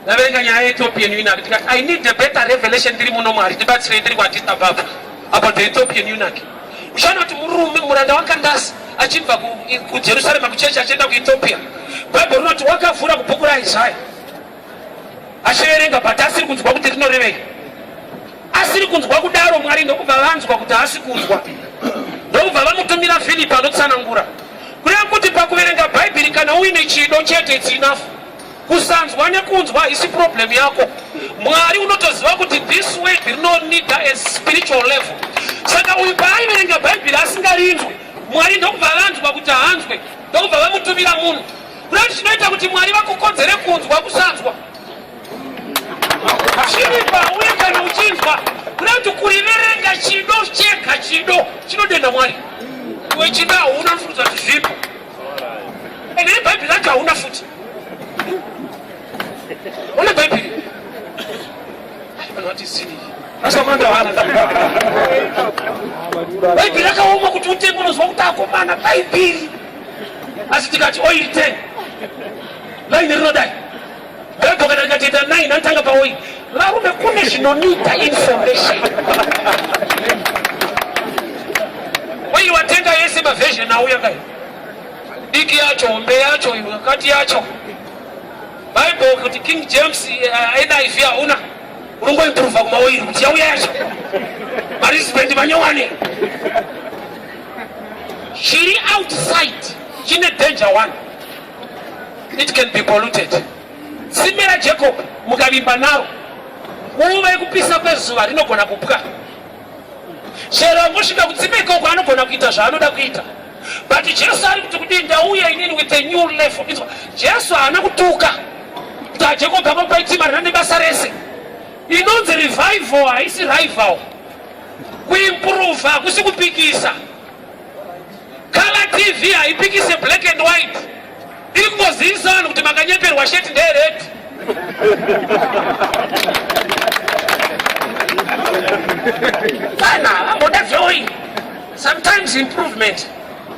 ndaverenga nyaya yeEthiopian eunuch, ndikati I need a better revelation ndiri muno Mwari, ndibatsirei ndiri kuAddis Ababa about the Ethiopian eunuch. Uchaona kuti murume muranda waKandasi achibva kuJerusarema kuchechi achienda kuEthiopia, Bhaibheri rinoti wakavhura kubhuku raIsaya achiverenga, but asiri kunzwa kuti rinorevei. Asiri kunzwa kudaro, Mwari ndokubva vanzwa kuti haasi kunzwa, ndokubva vamutumira Filipi anotsanangura. Kureva kuti pakuverenga Bhaibheri kana uine chido chete, it's enough. Kusanzwa nekunzwa haisi problem yako. Mwari unotoziva kuti this word rinonida a spiritual level. Saka uyu paaiverenga Bhaibheri asingarinzwi, Mwari ndokubva vanzwa kuti haanzwe, ndokubva vamutumira munhu. Kureva kuti chinoita kuti Mwari vakukodzere kunzwa kusanzwa chiripa, uye kana uchinzwa, kureva kuti kuriverenga chido chega, chido chinodenda Mwari. Iwe chido hauna, unofungidzwa kuti zvipo, ende nebhaibheri racho hauna futi. Une bhaibheri, vanhu vati zii, bhaibheri rakaoma kuti utenge, unozwa kuti akomana bhaibheri, asi tikati oil 10 line rinodai bhaibheri kana rikatoita 9 anotanga paoil. Varume, kune zvinonida information. Oil watenga yese, maversion auya kai, diki yacho, hombe yacho, kati yacho. Bible kuti King James, NIV hauna, unongoimprova kumaoil kuti yauya yacho, marisbendi manyowani. Chiri outside chine danger one, it can be polluted. Tsime raJacob mukavimba naro, nguva yekupisa kwezuva rinogona kupwa. Chero angosvika kutsime ikoko anogona kuita zvaanoda kuita. But Jesu ari kuti kudii? Ndauya inini with a new level. Inzwa, Jesu haana kutuka kuti aJacob akamupa itsima rina nebasa rese. Inonzi revival haisi rival. Kuimprova hakusi kupikisa. Color TV haipikise black and white, iri kungozivisa vanhu kuti makanyeperwa, shirt ndeyered. Kana vamboda zveoil. Sometimes improvement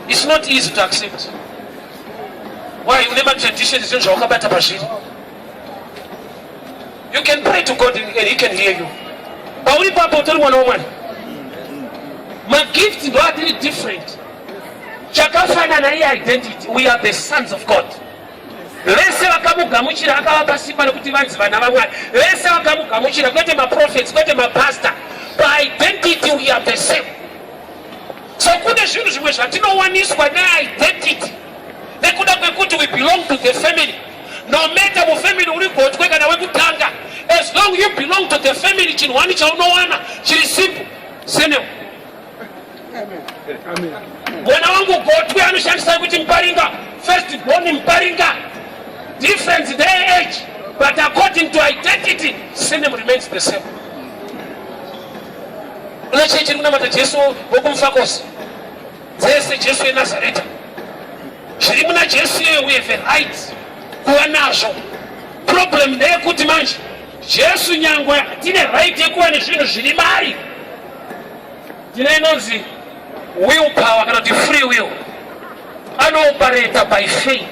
is not easy to accept. Why? Une matraditions, zvinhu zvawakabata pazviri. You can pray to God and he can hear you. Pauri papo utori mwana wamwari. Magifts ndo atiri different, chakafanana iidentity. We are the sons of God. Vese vakamugamuchira akavapa simba rekuti vanzi vana vamwari. Vese vakamugamuchira, kwete maprophets, kwete mapastor. Paidentity we are the same. So kune zvinhu zvimwe zvatinowaniswa neidentity nekuda kwekuti we belong to the family. No matter mufamily uri gotwe kana wekutanga, as long you belong to the family, chinhu wani chaunowana chiri simple, surname. Mwana wangu gotwe anoshandisa kuti Muparinga, first born Muparinga. Difference their age, but according to identity, surname remains the same. Une chechi iri kunamata Jesu wokumufakosi dzese, Jesu yeNazareta. Zviri muna Jesu iyoyo, we have a right kuva nazvo. Problem ndeyekuti manje Jesu, nyangwe tine right yekuva nezvinhu zviri mari, tine inonzi will power kana kuti free will, anooperata by faith.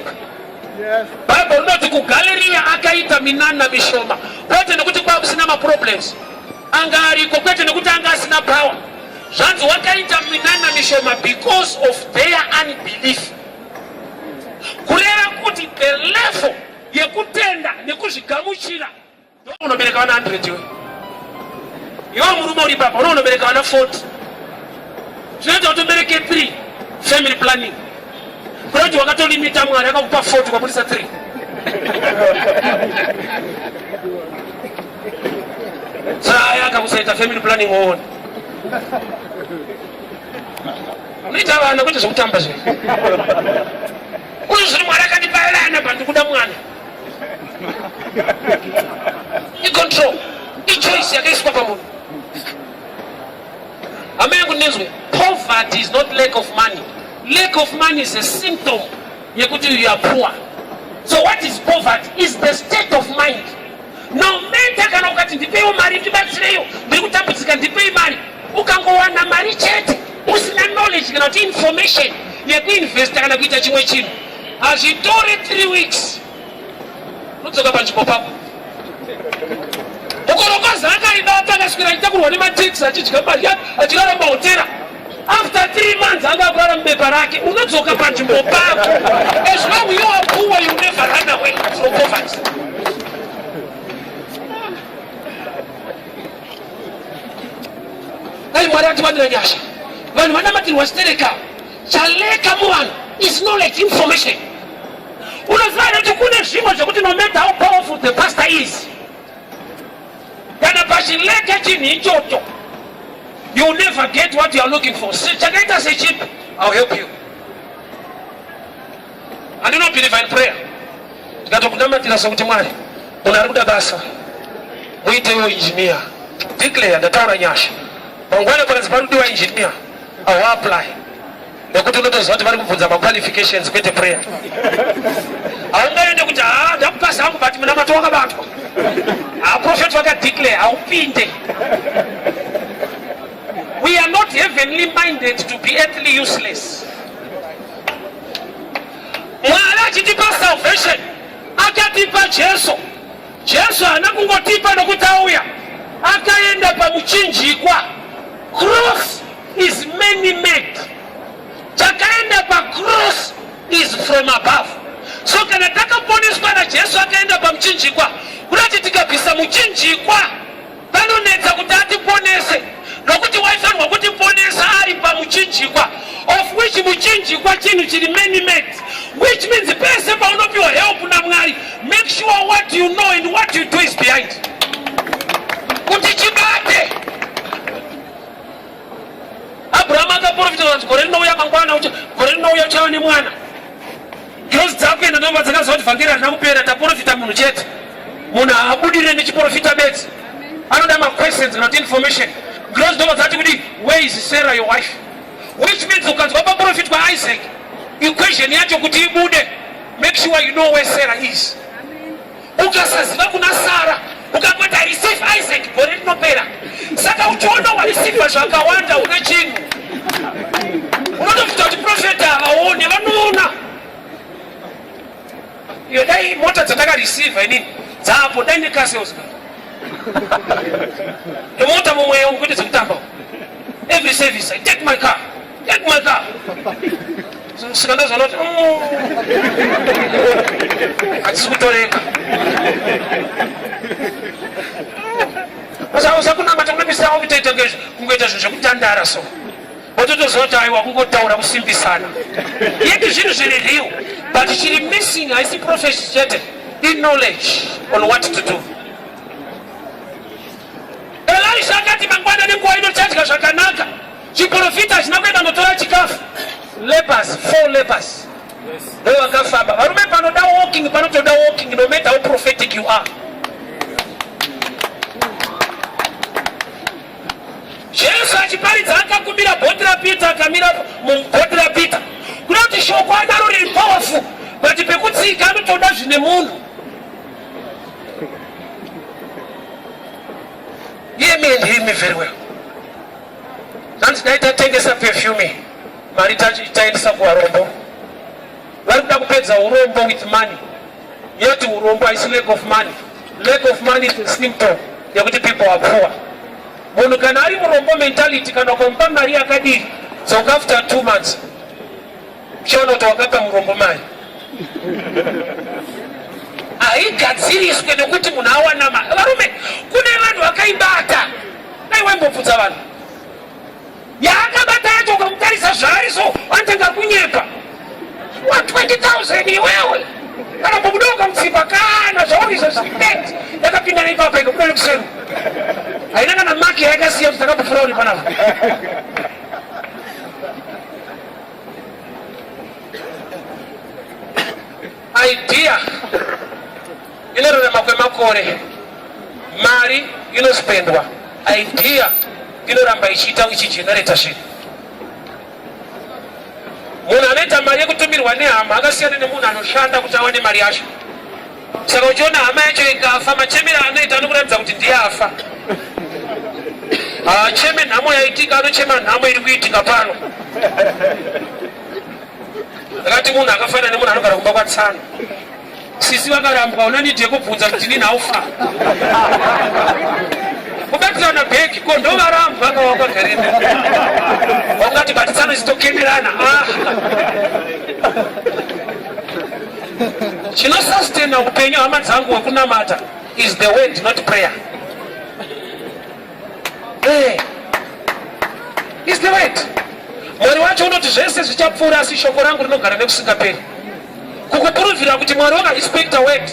Bhaibheri rinoti kuGaleriya akaita minana mishoma, kwete nekuti kwakusina maproblems anga ariko, kwete nekuti anga asina power. Zvanzi wakaita minana mishoma because of their unbelief. Kureva kuti the level yekutenda nekuzvigamuchira. Unobereka vana 100 iwe, iwe murume uri papa, unobereka vana 40, zvinoita kuti ubereke 3, family planning. Kuda kuti wakatolimita, Mwari akakupa 40, ukabudisa 3. Saya akakusaita family planning, woona unoita vana kwete zvekutamba zve. Uyu zviri, Mwari akandipa vana, pandikuda mwana icontrol, ichoice yakaiswa pamunhu. Hama yangu, ndinzwe, poverty is not lack of money. Lack of money is a symptom yekuti you are poor. So what is poverty? Is the state of mind. No matter kana ukati ndipeiwo mari, ndibatsireiwo, ndiri kutambudzika, ndipei mari, ukangowana mari chete usina knowledge kana kuti information yekuinvesta kana kuita chimwe chinhu, hazvitore 3 weeks, unodzoka panzvimbo pako. Mukorokoza akaibata, akaswera achitakurwa nemateksi, achidya mari, achirara mahotera. After 3 months anga akurara mubepa rake, unodzoka panzvimbo pako. As long you are poor, you never run away from poverty. Dai Mwari atiwanira nyasha. Vanhu vanamatirwa stereka. Chaleka muvanhu is knowledge information. Unoziva here kuti kune zvimwe zvekuti no matter how powerful the pastor is, kana pachileka chinhu ichocho you will never get what you are looking for. Chakaita sechipi, I'll help you. Andinobelieve in prayer. Ndikatokunamatira sekuti Mwari munhu ari kuda basa muiteiwo engineer declare ndataura nyasha mangwana pakanzi parudiwa engineer I will apply nekuti unotoziva kuti vari kubvunza maqualifications kwete prayer haungaende kuti haa ndakupasa hangu but munamato wakabatwa haa prophet vakadeclare haupinde. We are not heavenly minded to be earthly useless. Mwari achitipa salvation akatipa Jesu. Jesu haana kungotipa nokuti auya, akaenda pamuchinjikwa. Cross is many made. Chakaenda pacross is from above. So kana takaponeswa naJesu akaenda pamuchinjikwa, kunoti tikabvisa muchinjikwa panonetsa kuti atiponese, nokuti waifanirwa kutiponesa ari pamuchinjikwa, of which muchinjikwa chinhu chiri many made, which means pese paunopiwa help naMwari, make sure what you know and what you do is behind kuti chibate. Abrahamu akaprofita kuti gore rinouya mangwana, gore rinouya uchava nemwana. Ngirozi dzakuenda ndobva dzakaziva kuti vhangeri harina kupera, taprofita munhu chete. Munhu haabudire nechiprofita bedzi, anoda maquestions not information. Ngirozi ndobva dzati kuti where is Sarah your wife, which means ukanzwa paprofitwa Isaac, equation yacho kuti ibude, make sure you know where Sarah is. Ukasaziva kuna Sara, ukangoti I receive Isaac, gore rinopera. Saka uchiona wareceiva zvakawanda una chinhu, unotofuta kuti profeta havaone, vanoona. Iyo dai mota dzatakareceiva inini dzapo dai nekasales nemota mumweya umu kwete dzekutamba. Every service I take my car, take my car. Saka ndazoona kuti hatisi kutoreka. Usakunamata kunopisa kutoita kungoita zvinhu zvekutandara so wototoziva kuti aiwa kungotaura kusimbisana yet zvinhu zviri real, but chiri missing haisi prophecy chete, iknowledge on what to do. Elisha akati mangwana nenguva ino chadya zvakanaka. Chiprofita hachina kuenda notora chikafu. Lepers, 4 lepers ndo vakafamba. Varume, panoda walking, panotoda walking, no matter how prophetic you are. Jesu achiparidza akakumbira bhoti raPeter, akamira mubhoti raPeter. Kuda kuti shoko anaro riri powerful, but pekutsika anotoda zvine munhu. Hear me and hear me very well. Zvanzi dai tatengesa perfume, mari taendesa kuvarombo. Vari kuda kupedza urombo with money. Yet urombo haisi lack of money. Lack of money is a symptom yekuti people are poor. Munhu kana ari murombo mentality, kana ukamupa mari yakadii, dzoka after 2 months uchiona kuti wakapa murombo mari. Haigadziriswe nekuti munhu awana mari. Varume, kune vanhu vakaibata. Dai waimbobvunza vanhu yaakabata yacho, ukamutarisa zvaari so anotanga kunyepa. Wa 20,000 iwewe kana mbobuda ukamutsipa kana zvauri izvo zvinet yakapinda neipapa ikabuda nekuseri, haina kana maki yayakasiya kuti takambopfuura uri panapa. Idea inorarama kwemakore, mari inospendwa, idea inoramba ichiita ichigenerata zvinhu. Munhu anoita mari yekutumirwa nehama akasiyana nemunhu anoshanda kuti awane mari yacho. Saka uchiona hama yacho ikafa, machemero anoita anokuratidza kuti ndiye afa. Haacheme nhamo yaitika, anochema nhamo iri kuitika pano. Akati munhu akafanana nemunhu anogara kumba kwatsano, sisi vakarambwa, una need yekubvunza kuti nini haufa. Kubatirana bhegi ko ndovarambwa ka wakagarira. Wakati batisana chitokenderana. Ah. Chinosustaina upenyu hama dzangu hwekunamata is the word not prayer. Hey. Is the word. Mwari wacho unoti zvese zvichapfuura asi shoko rangu rinogara nekusingaperi. Kukupuruvhira kuti Mwari wakarespekta word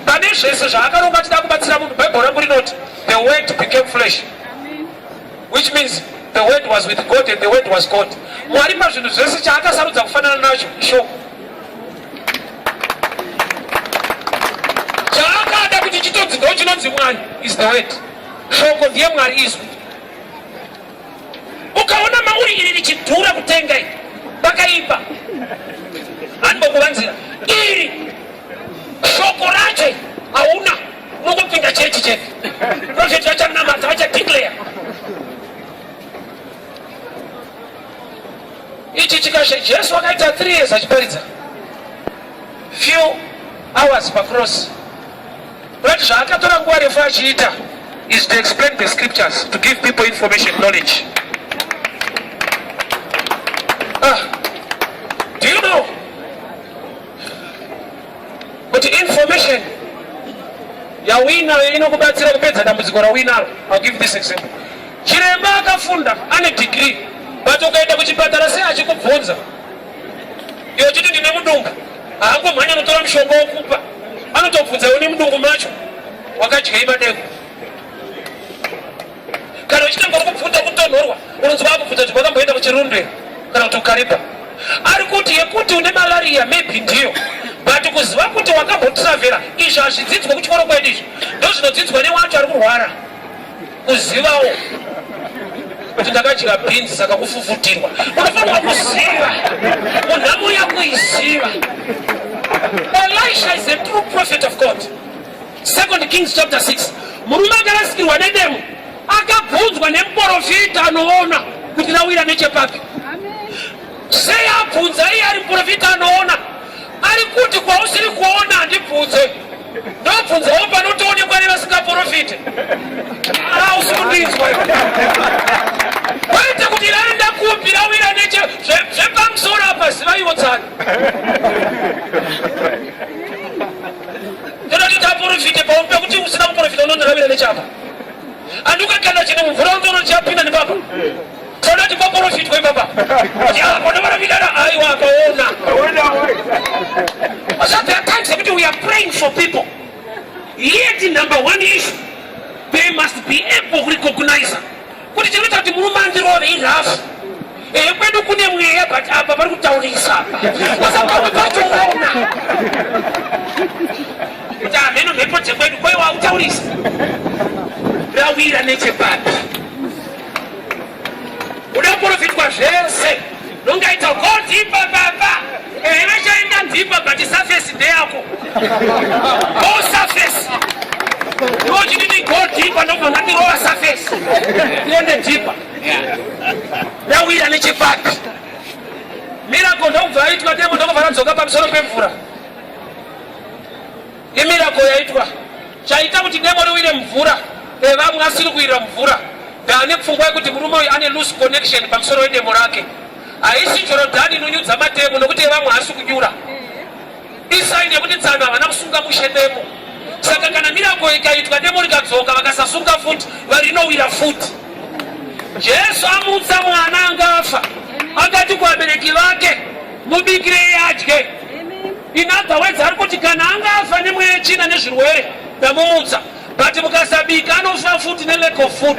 pane zvese zvaakaronga achida kubatsira munhu. Bible rangu rinoti the word became flesh. Which means the word was with God and the word was God. Mwari pazvinhu zvese chaakasarudza kufanana nacho ishoko. Chaakada kuti chitonzi ndo chinonzi Mwari is the word. Shoko ndiye Mwari izwi. Ukaona mauri iri richidhura kutenga iri pakaipa, handimbokuvanzira iri shoko racho hauna, unongopinda chechi chete, prophet vachanamata vachadeclare ichi chikashe. Jesu akaita 3 years achiparidza, few hours pacross. But zvaakatora nguva refu achiita is to explain the scriptures, to give people information, knowledge. Ah, do you know kuti information yauinayo inokubatsira kupedza dambudziko rauinaro? I'll give this example. Chiremba akafunda ane degree, but ukaenda kuchipatara sei achikubvunza iwe uchiti ndine mudumbu, haangomhanya notora mushonga wokupa, anotobvunza iwe nemudumbu macho wakadyei madeko. Kana uchitanga uri kubvunza kutonhorwa, unonzwa akubvunza kuti wakamboenda kuchirundu here kana kuti ukariba. Ari kuti yekuti une malaria maybe ndiyo, but kuziva kuti wakambotravhera, izvi hazvidzidzwe kuchikoro kwedu, izvi ndozvinodzidzwa newacho ari kurwara. Kuzivawo kuti ndakadya bhinzi saka kufufutirwa, unofanirwa kuziva munhamo yakuiziva. Elisha is a true prophet of God. Second Kings chapter 6, murume akarasikirwa nedemo akabvunzwa nemuprofita anoona kuti rawira nechepapi. Sei abvunza iye ari muprofita anoona? Ari kuti kwausiri kuona handibvunze, ndobvunzawo panotoonekwa nevasingaprofite. Hausi kundinzwa kwete kuti raenda kupi, rawira neche zvepamusoro apa, zivaiwo tsano. Ndoda kuti taprofite pauri pekuti usina kuprofita unondirawira nechapa, andi ukakanda chinhu mumvura unotoona chapinda nepapa. Toda kuti paprofitwe ipapa kuti apo ndovaramidana. Aiwa, akaona. So there are times yekuti we are praying for people, yet number one issue, they must be able to recognize kuti chinoita kuti murume andirove irafu. Ehe, kwedu kune mweya, but apa pari kutaurisa apa. Wasapamwe pachoona kuti hameno mhepo dzekwedu kwaiwa utaurisa rawira nechepapi. Uda kuprofitwa zvese nongaita go deeper baba. Ehe, vachaenda deeper, but surface ndeyako. Go surface. Iwe uchititi go deeper, ndobva ndandirova surface. Tiende deeper. Rawira nechepapi. Miracle ndokubva aitwa, demo ndokubva radzoka pamusoro pemvura. Imiracle yaitwa. Chaita kuti demo riwire mvura, evamwe asiri kuwirira mvura, ndaane pfungwa yekuti murume uyu ane loose connection pamusoro wedemo rake. Haisi Jorodhani inonyudza matemo, nokuti evamwe haasi kunyura. Isaini yekuti tsano havana kusunga mushe demo. Saka kana miracle ikaitwa, demo rikadzoka, vakasasunga futi, varinowira futi. Jesu amutsa mwana anga afa, akati kuvabereki vake, mubikirei adye. In other words, ari kuti kana anga afa nemweya yetsvina nezvirwere, ndamumutsa, but mukasabika anofa futi nelack of food.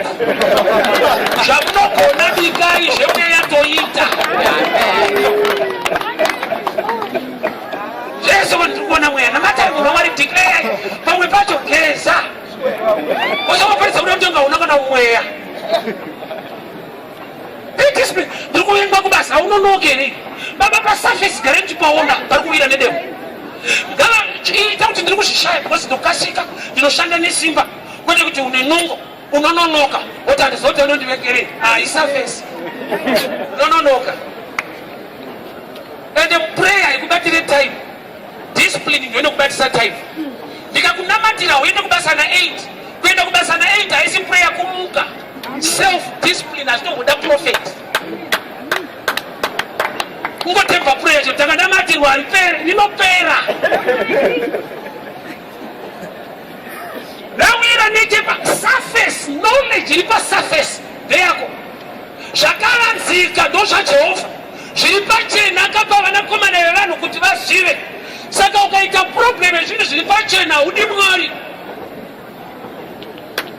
Zvamunogona bikai, zvemweya toita. Jesu vanhu tiri kuona mweya, namatai munhu waMwari, declare pamwe pacho geza usangoparidza kuda kutonga una kana mweya. Ndiri kuvengwa kubasa, haunonoke here baba? Pasurface gare ndichipaona pari kuwira nedemo. Ngava ita kuti ndiri kuzvishaya because ndokasika, ndinoshanda nesimba, kwete kuti une nungo unononoka woti handizoti anondivekerei. Haisurface unononoka. Ende prayer ikubatire time, discipline ndio inokubatisa time. Ndikakunamatira uende kubasa na 8 kuenda. Kuenda kubasa na 8 haisi prayer kumuka. Self discipline hazvitomboda prophet. Kungotemba prayer chete takanamatirwa haripere rinopera. Rawira nechepa surface knowledge iri pasurface ndeyako. Zvakavanzika ndozvaJehovha zviri pachena akapa vanakomana vevanhu kuti vazive. Saka ukaita problem yezvinhu zviri pachena haudi Mwari.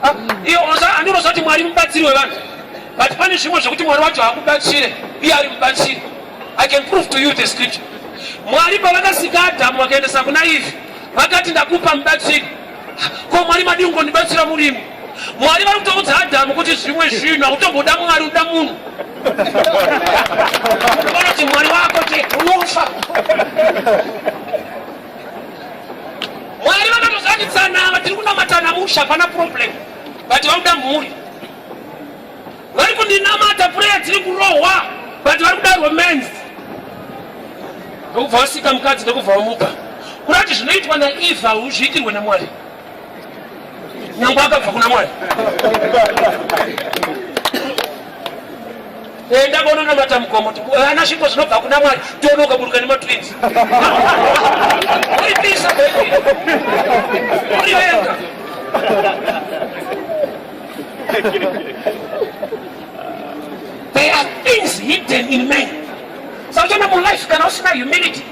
Ah, iyo andinoziva kuti Mwari mubatsiri wevanhu but pane zvimwe zvekuti Mwari wacho haakubatsire iye ari mubatsiri. I can prove to you the scripture. Mwari pavakasika Adhamu vakaendesa kuna Eve vakati ndakupa mubatsiri. Ko Mwari madii kungondibatsira murimi? Mwari vari kutoudza Adhamu kuti zvimwe zvinhu hautomboda Mwari uda munhu. Vanoti Mwari wako chete unofa. Mwari vakatozanitsana tiri kunamatana musha hapana problem but vakuda mhuri. Vari kundinamata prayer dziri kurohwa but vari kuda romance. Ndokubva wasika mukadzi ndokubva wamupa. Kurati zvinoitwa naEva huzviitirwe naMwari. Nyangwe akabva kuna Mwari. Enda kononamata mugomo ana zvipo zvinobva kuna Mwari tione ukaburuka nematwins. Uripisa baby. Uri wega. There are things hidden in men. Saka uchaona mulife kana usina humility,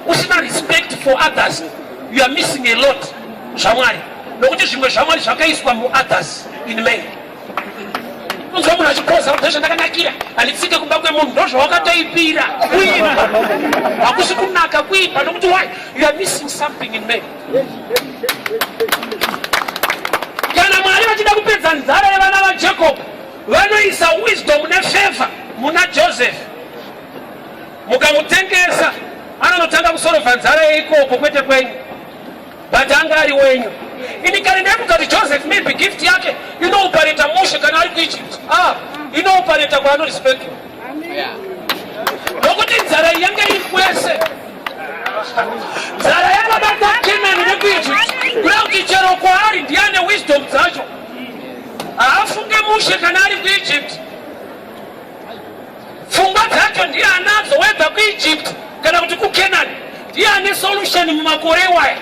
usina respect for others, you are missing a lot zvaMwari. Nokuti zvimwe zvaMwari zvakaiswa muothers in men. Unzwa munhu achikoza kuti ndozvandakanakira, handitsike kumba kwemunhu, ndozvawakatoipira kuipa. Hakusi kunaka kuipa nokuti why? You are missing something in men. Kana Mwari vachida kupedza nzara yevana vaJacob, vanoisa wisdom nefavor muna Joseph. Mukamutengesa anonotanga kusorovha nzara yeikoko kwete kwenyu, but anga ari wenyu. Ini kare ndaifunga kuti Joseph maybe gift yake inoopareta mushe kana ari kuEgypt. Ah, inoopareta kwaanorespektwa. Nokuti nzara iyi yanga iri kwese. Nzara yakabata Kenani nekuEgypt. Kuda kuti chero kwaari ndiye ane wisdom dzacho. Haafunge mushe kana ari kuEgypt. Pfungwa dzacho ndiye anadzo whether kuEgypt kana kuti kuKenani. Ndiye ane solution mumakore iwaya.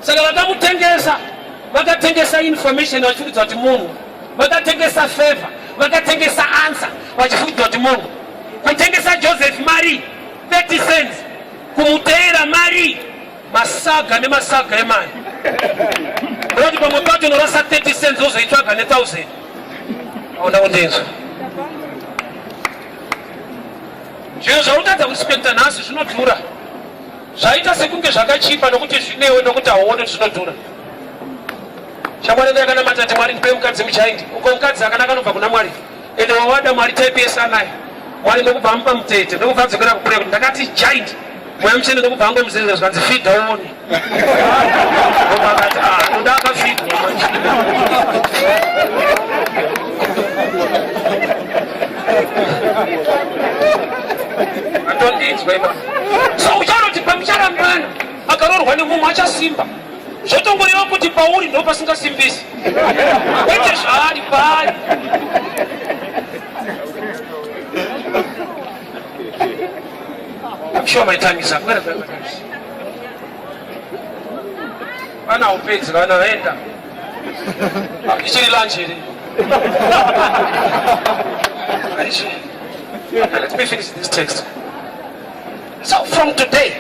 Saka vakamutengesa, vakatengesa information vachifungidzwa kuti munhu, vakatengesa favor, vakatengesa answer vachifungidzwa kuti munhu. Kutengesa Joseph mari 30 cents, kumuteera mari masaga nemasaga emari. Unoti pamwe pacho unorasa 30 cents wozoitsvaga ne 1000. Aona kundinzwa. Zvinhu zvautadza kuspecta nhasi zvinodhura. Zvaita sekunge zvakachipa nokuti zvinewe nokuti hauone kuti zvinodhura. Shamwari yangu yakanamata ati Mwari ndipei mukadzi muchaindi. Uko mukadzi akanaka anobva kuna Mwari. Ende wawada Mwari type yese anayo. Mwari ndokubva amupa mutete ndokubva adzokera kukure kuti ndakati giant. Mweya mutsvene ndokubva angomuzeza zvikanzi fidha uone. Ndokubva akati ah ndoda akafidwa manje. Andondinzwa ipapo. So uchaona kuti pamucharambana akaroorwa nemumwe achasimba. Zvotongoreva kuti pauri ndo pasingasimbisi. Kwete zvaari paari. I'm sure my time is up. Where my time is? Vana haupedzi vana vaenda. Ichiri lunch here? Let me finish this text. So from today,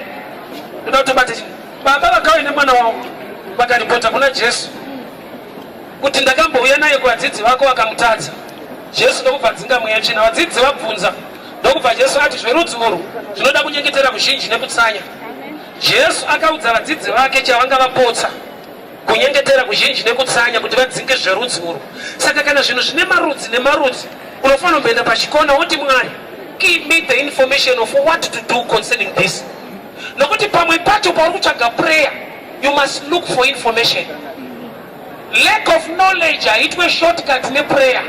ndoda kutobata chi baba vakauya nemwana wavo vakaripota kuna Jesu kuti ndakambouya naye kuvadzidzi vako vakamutadza. Jesu ndokubva dzinga mweya tsvina. Vadzidzi vabvunza ndokubva Jesu ati zverudzi urwu zvinoda kunyengetera kuzhinji nekutsanya. Jesu akaudza vadzidzi vake chavanga vapotsa kunyengetera kuzhinji nekutsanya kuti vadzinge zverudzi urwu. Saka kana zvinhu zvine marudzi nemarudzi, unofanira kumboenda pachikona woti Mwari, give me the information of what to do concerning this. Nokuti pamwe pacho pauri kutsvaga prayer, you must look for information. Lack of knowledge haitwe shortcut neprayer.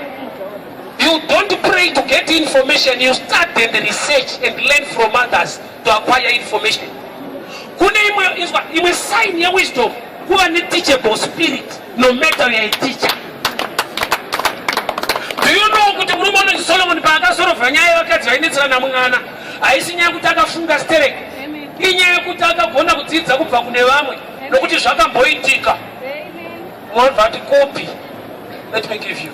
You don't pray to get information, you start and research and learn from others to acquire information. Kune imwe, imwe sign yewisdom. Kuva neteachable spirit no matter you are a teacher. Do you know kuti murume unonzi Solomon paakasorovha nyaya yevakadzi vainetserana mwana haisi nyaya yekuti akafunga sterek, inyaya yekuti akagona kudzidza kubva kune vamwe nokuti zvakamboitika. Mwabva ati copy, let me give you.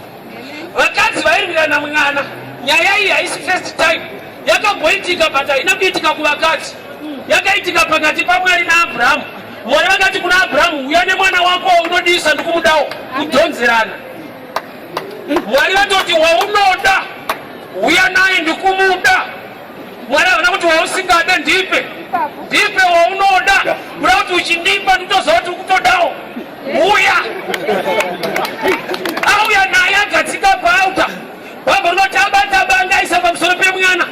Vakadzi vairwirana mwana, nyaya iyi haisi first time yakamboitika, but haina kuitika kuvakadzi, yakaitika pakati paMwari naAbhurahamu. Mwari vakati kuna Abhurahamu, uya nemwana wako waunodisa, ndikumudawo. Kudhonzerana. Mwari vatoti waunoda uya naye ndikumuda. Mwari havana kuti wausingade ndipe, ndipe waunoda. Kuda kuti uchindipa nditoziva kuti ukutodawo. Uya auya naye agadzika paaltar. Bhaibheri rinoti abata banga aisa pamusoro pemwana.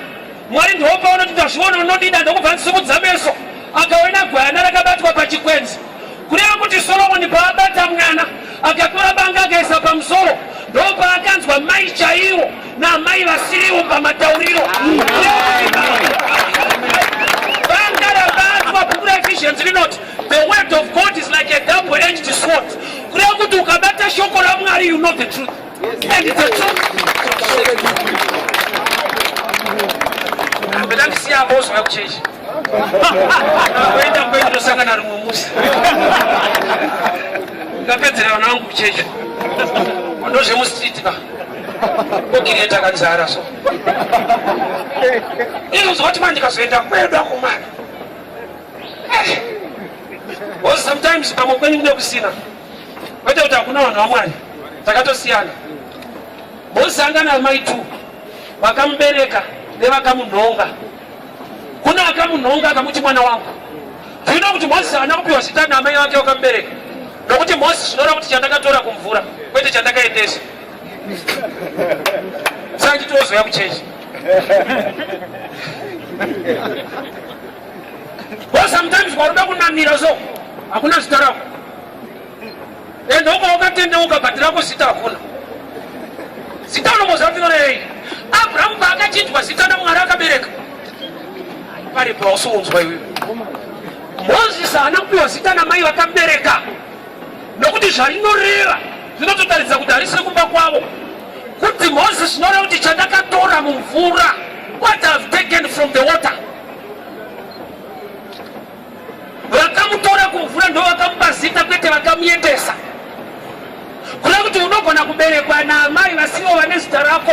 Mwari ndiwo paunoti ndazviona unodida ndokubva ndisimudza meso akaona gwayana rakabatwa pachikwenzi. Kureva kuti Solomoni paabata mwana akatora banga akaisa pamusoro ndopaakanzwa mai chaiwo naamai vasiriwo pamatauriro. Banga rabatwa, bhuku raEphesians rinoti the word of God is like a double-edged sword. Kureva kuti ukabata shoko raMwari you know the truth. And the truth. Ndandisiya bozwa kuchechi. Kuenda kwedu tosangana rimwe musi. Ndapedzera vana vangu kuchechi. Ndozvemustreet ka. Okireta kanzara so. Izvo zvoti manje ndikazoenda kwedu akomana. Because sometimes pamwe kwenyu kune kusina. Kwete kuti hakuna vanhu vaMwari. Takatosiyana. Moses anga naamai tu vakamubereka nevakamunhonga. Kuna akamunhonga akamuti mwana wangu. Zvino kuti Moses haana kupiwa zita naamai vake vakamubereka. Nokuti Moses zvinoreva kuti chandakatora kumvura kwete chandakaendesa. Saka chitozoya kuchechi. Well, sometimes waruda kunamira so hakuna zita rako. Ende uko wakatendeuka but rako zita hakuna. Zita unomboziva kuti rinorevei? Abrahamu paakachinjwa zita naMwari akabereka. Paripo hausiunzwa iwewe. Moses haana kupiwa zita namai vakamubereka nokuti zvarinoreva zvinototaridza kuti harisi rekumba kwavo. Kuti Moses zvinoreva kuti chandakatora mumvura, what I've taken from the water. Vakamutora kumvura ndo vakamupa zita kwete vakamuendesa. Kureva kuti unogona kuberekwa naamai vasivo vane zita rako.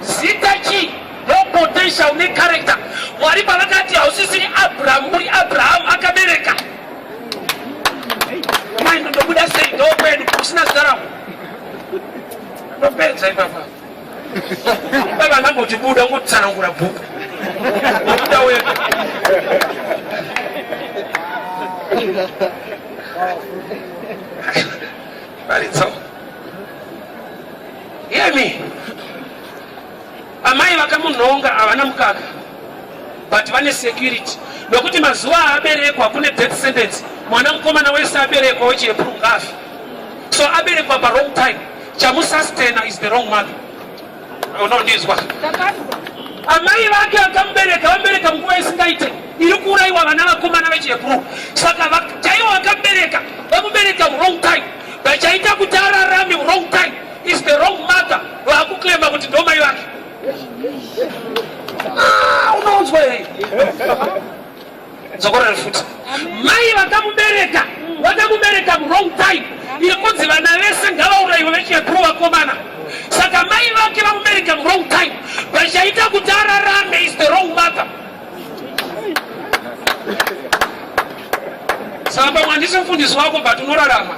Zita chii? No potential ne character. Mwari pavakati hausisiri Abraham uri Abraham akabereka. Mai ndobuda sei ndo kwedu kusina zita rako. Ndopedza ipapa. Baba ndamboti buda ngotsanangura bhuku. Buda wega. Paritso. Hear me. Amai vakamunhonga havana mukaka but vane security nokuti mazuva aaberekwa kune death sentence. Mwana mukomana wese aberekwa wechiHebrew ngaafe. So aberekwa pa wrong time. Chamusustena is the wrong mother. Unondizwa? Amai vake vakamubereka vamubereka munguva isingaite iri kuurayiwa vana vakomana vechiHebrew. Saka chaivo vakamubereka vamubereka wrong time. Vachaita kuti ararame wrong time is the wrong mother. Vakuklema kuti ndomai vake. Ah, unounzwa here? Dzokorere futi. Mai vakamubereka vakamubereka wrong time iri kunzi vana vese ngavaurayiwe vechiHebrew vakomana. Saka mai vake vamubereka wrong time. Vachaita kuti ararame is the wrong mother. Saka pamwe handisi mufundisi wako but unorarama.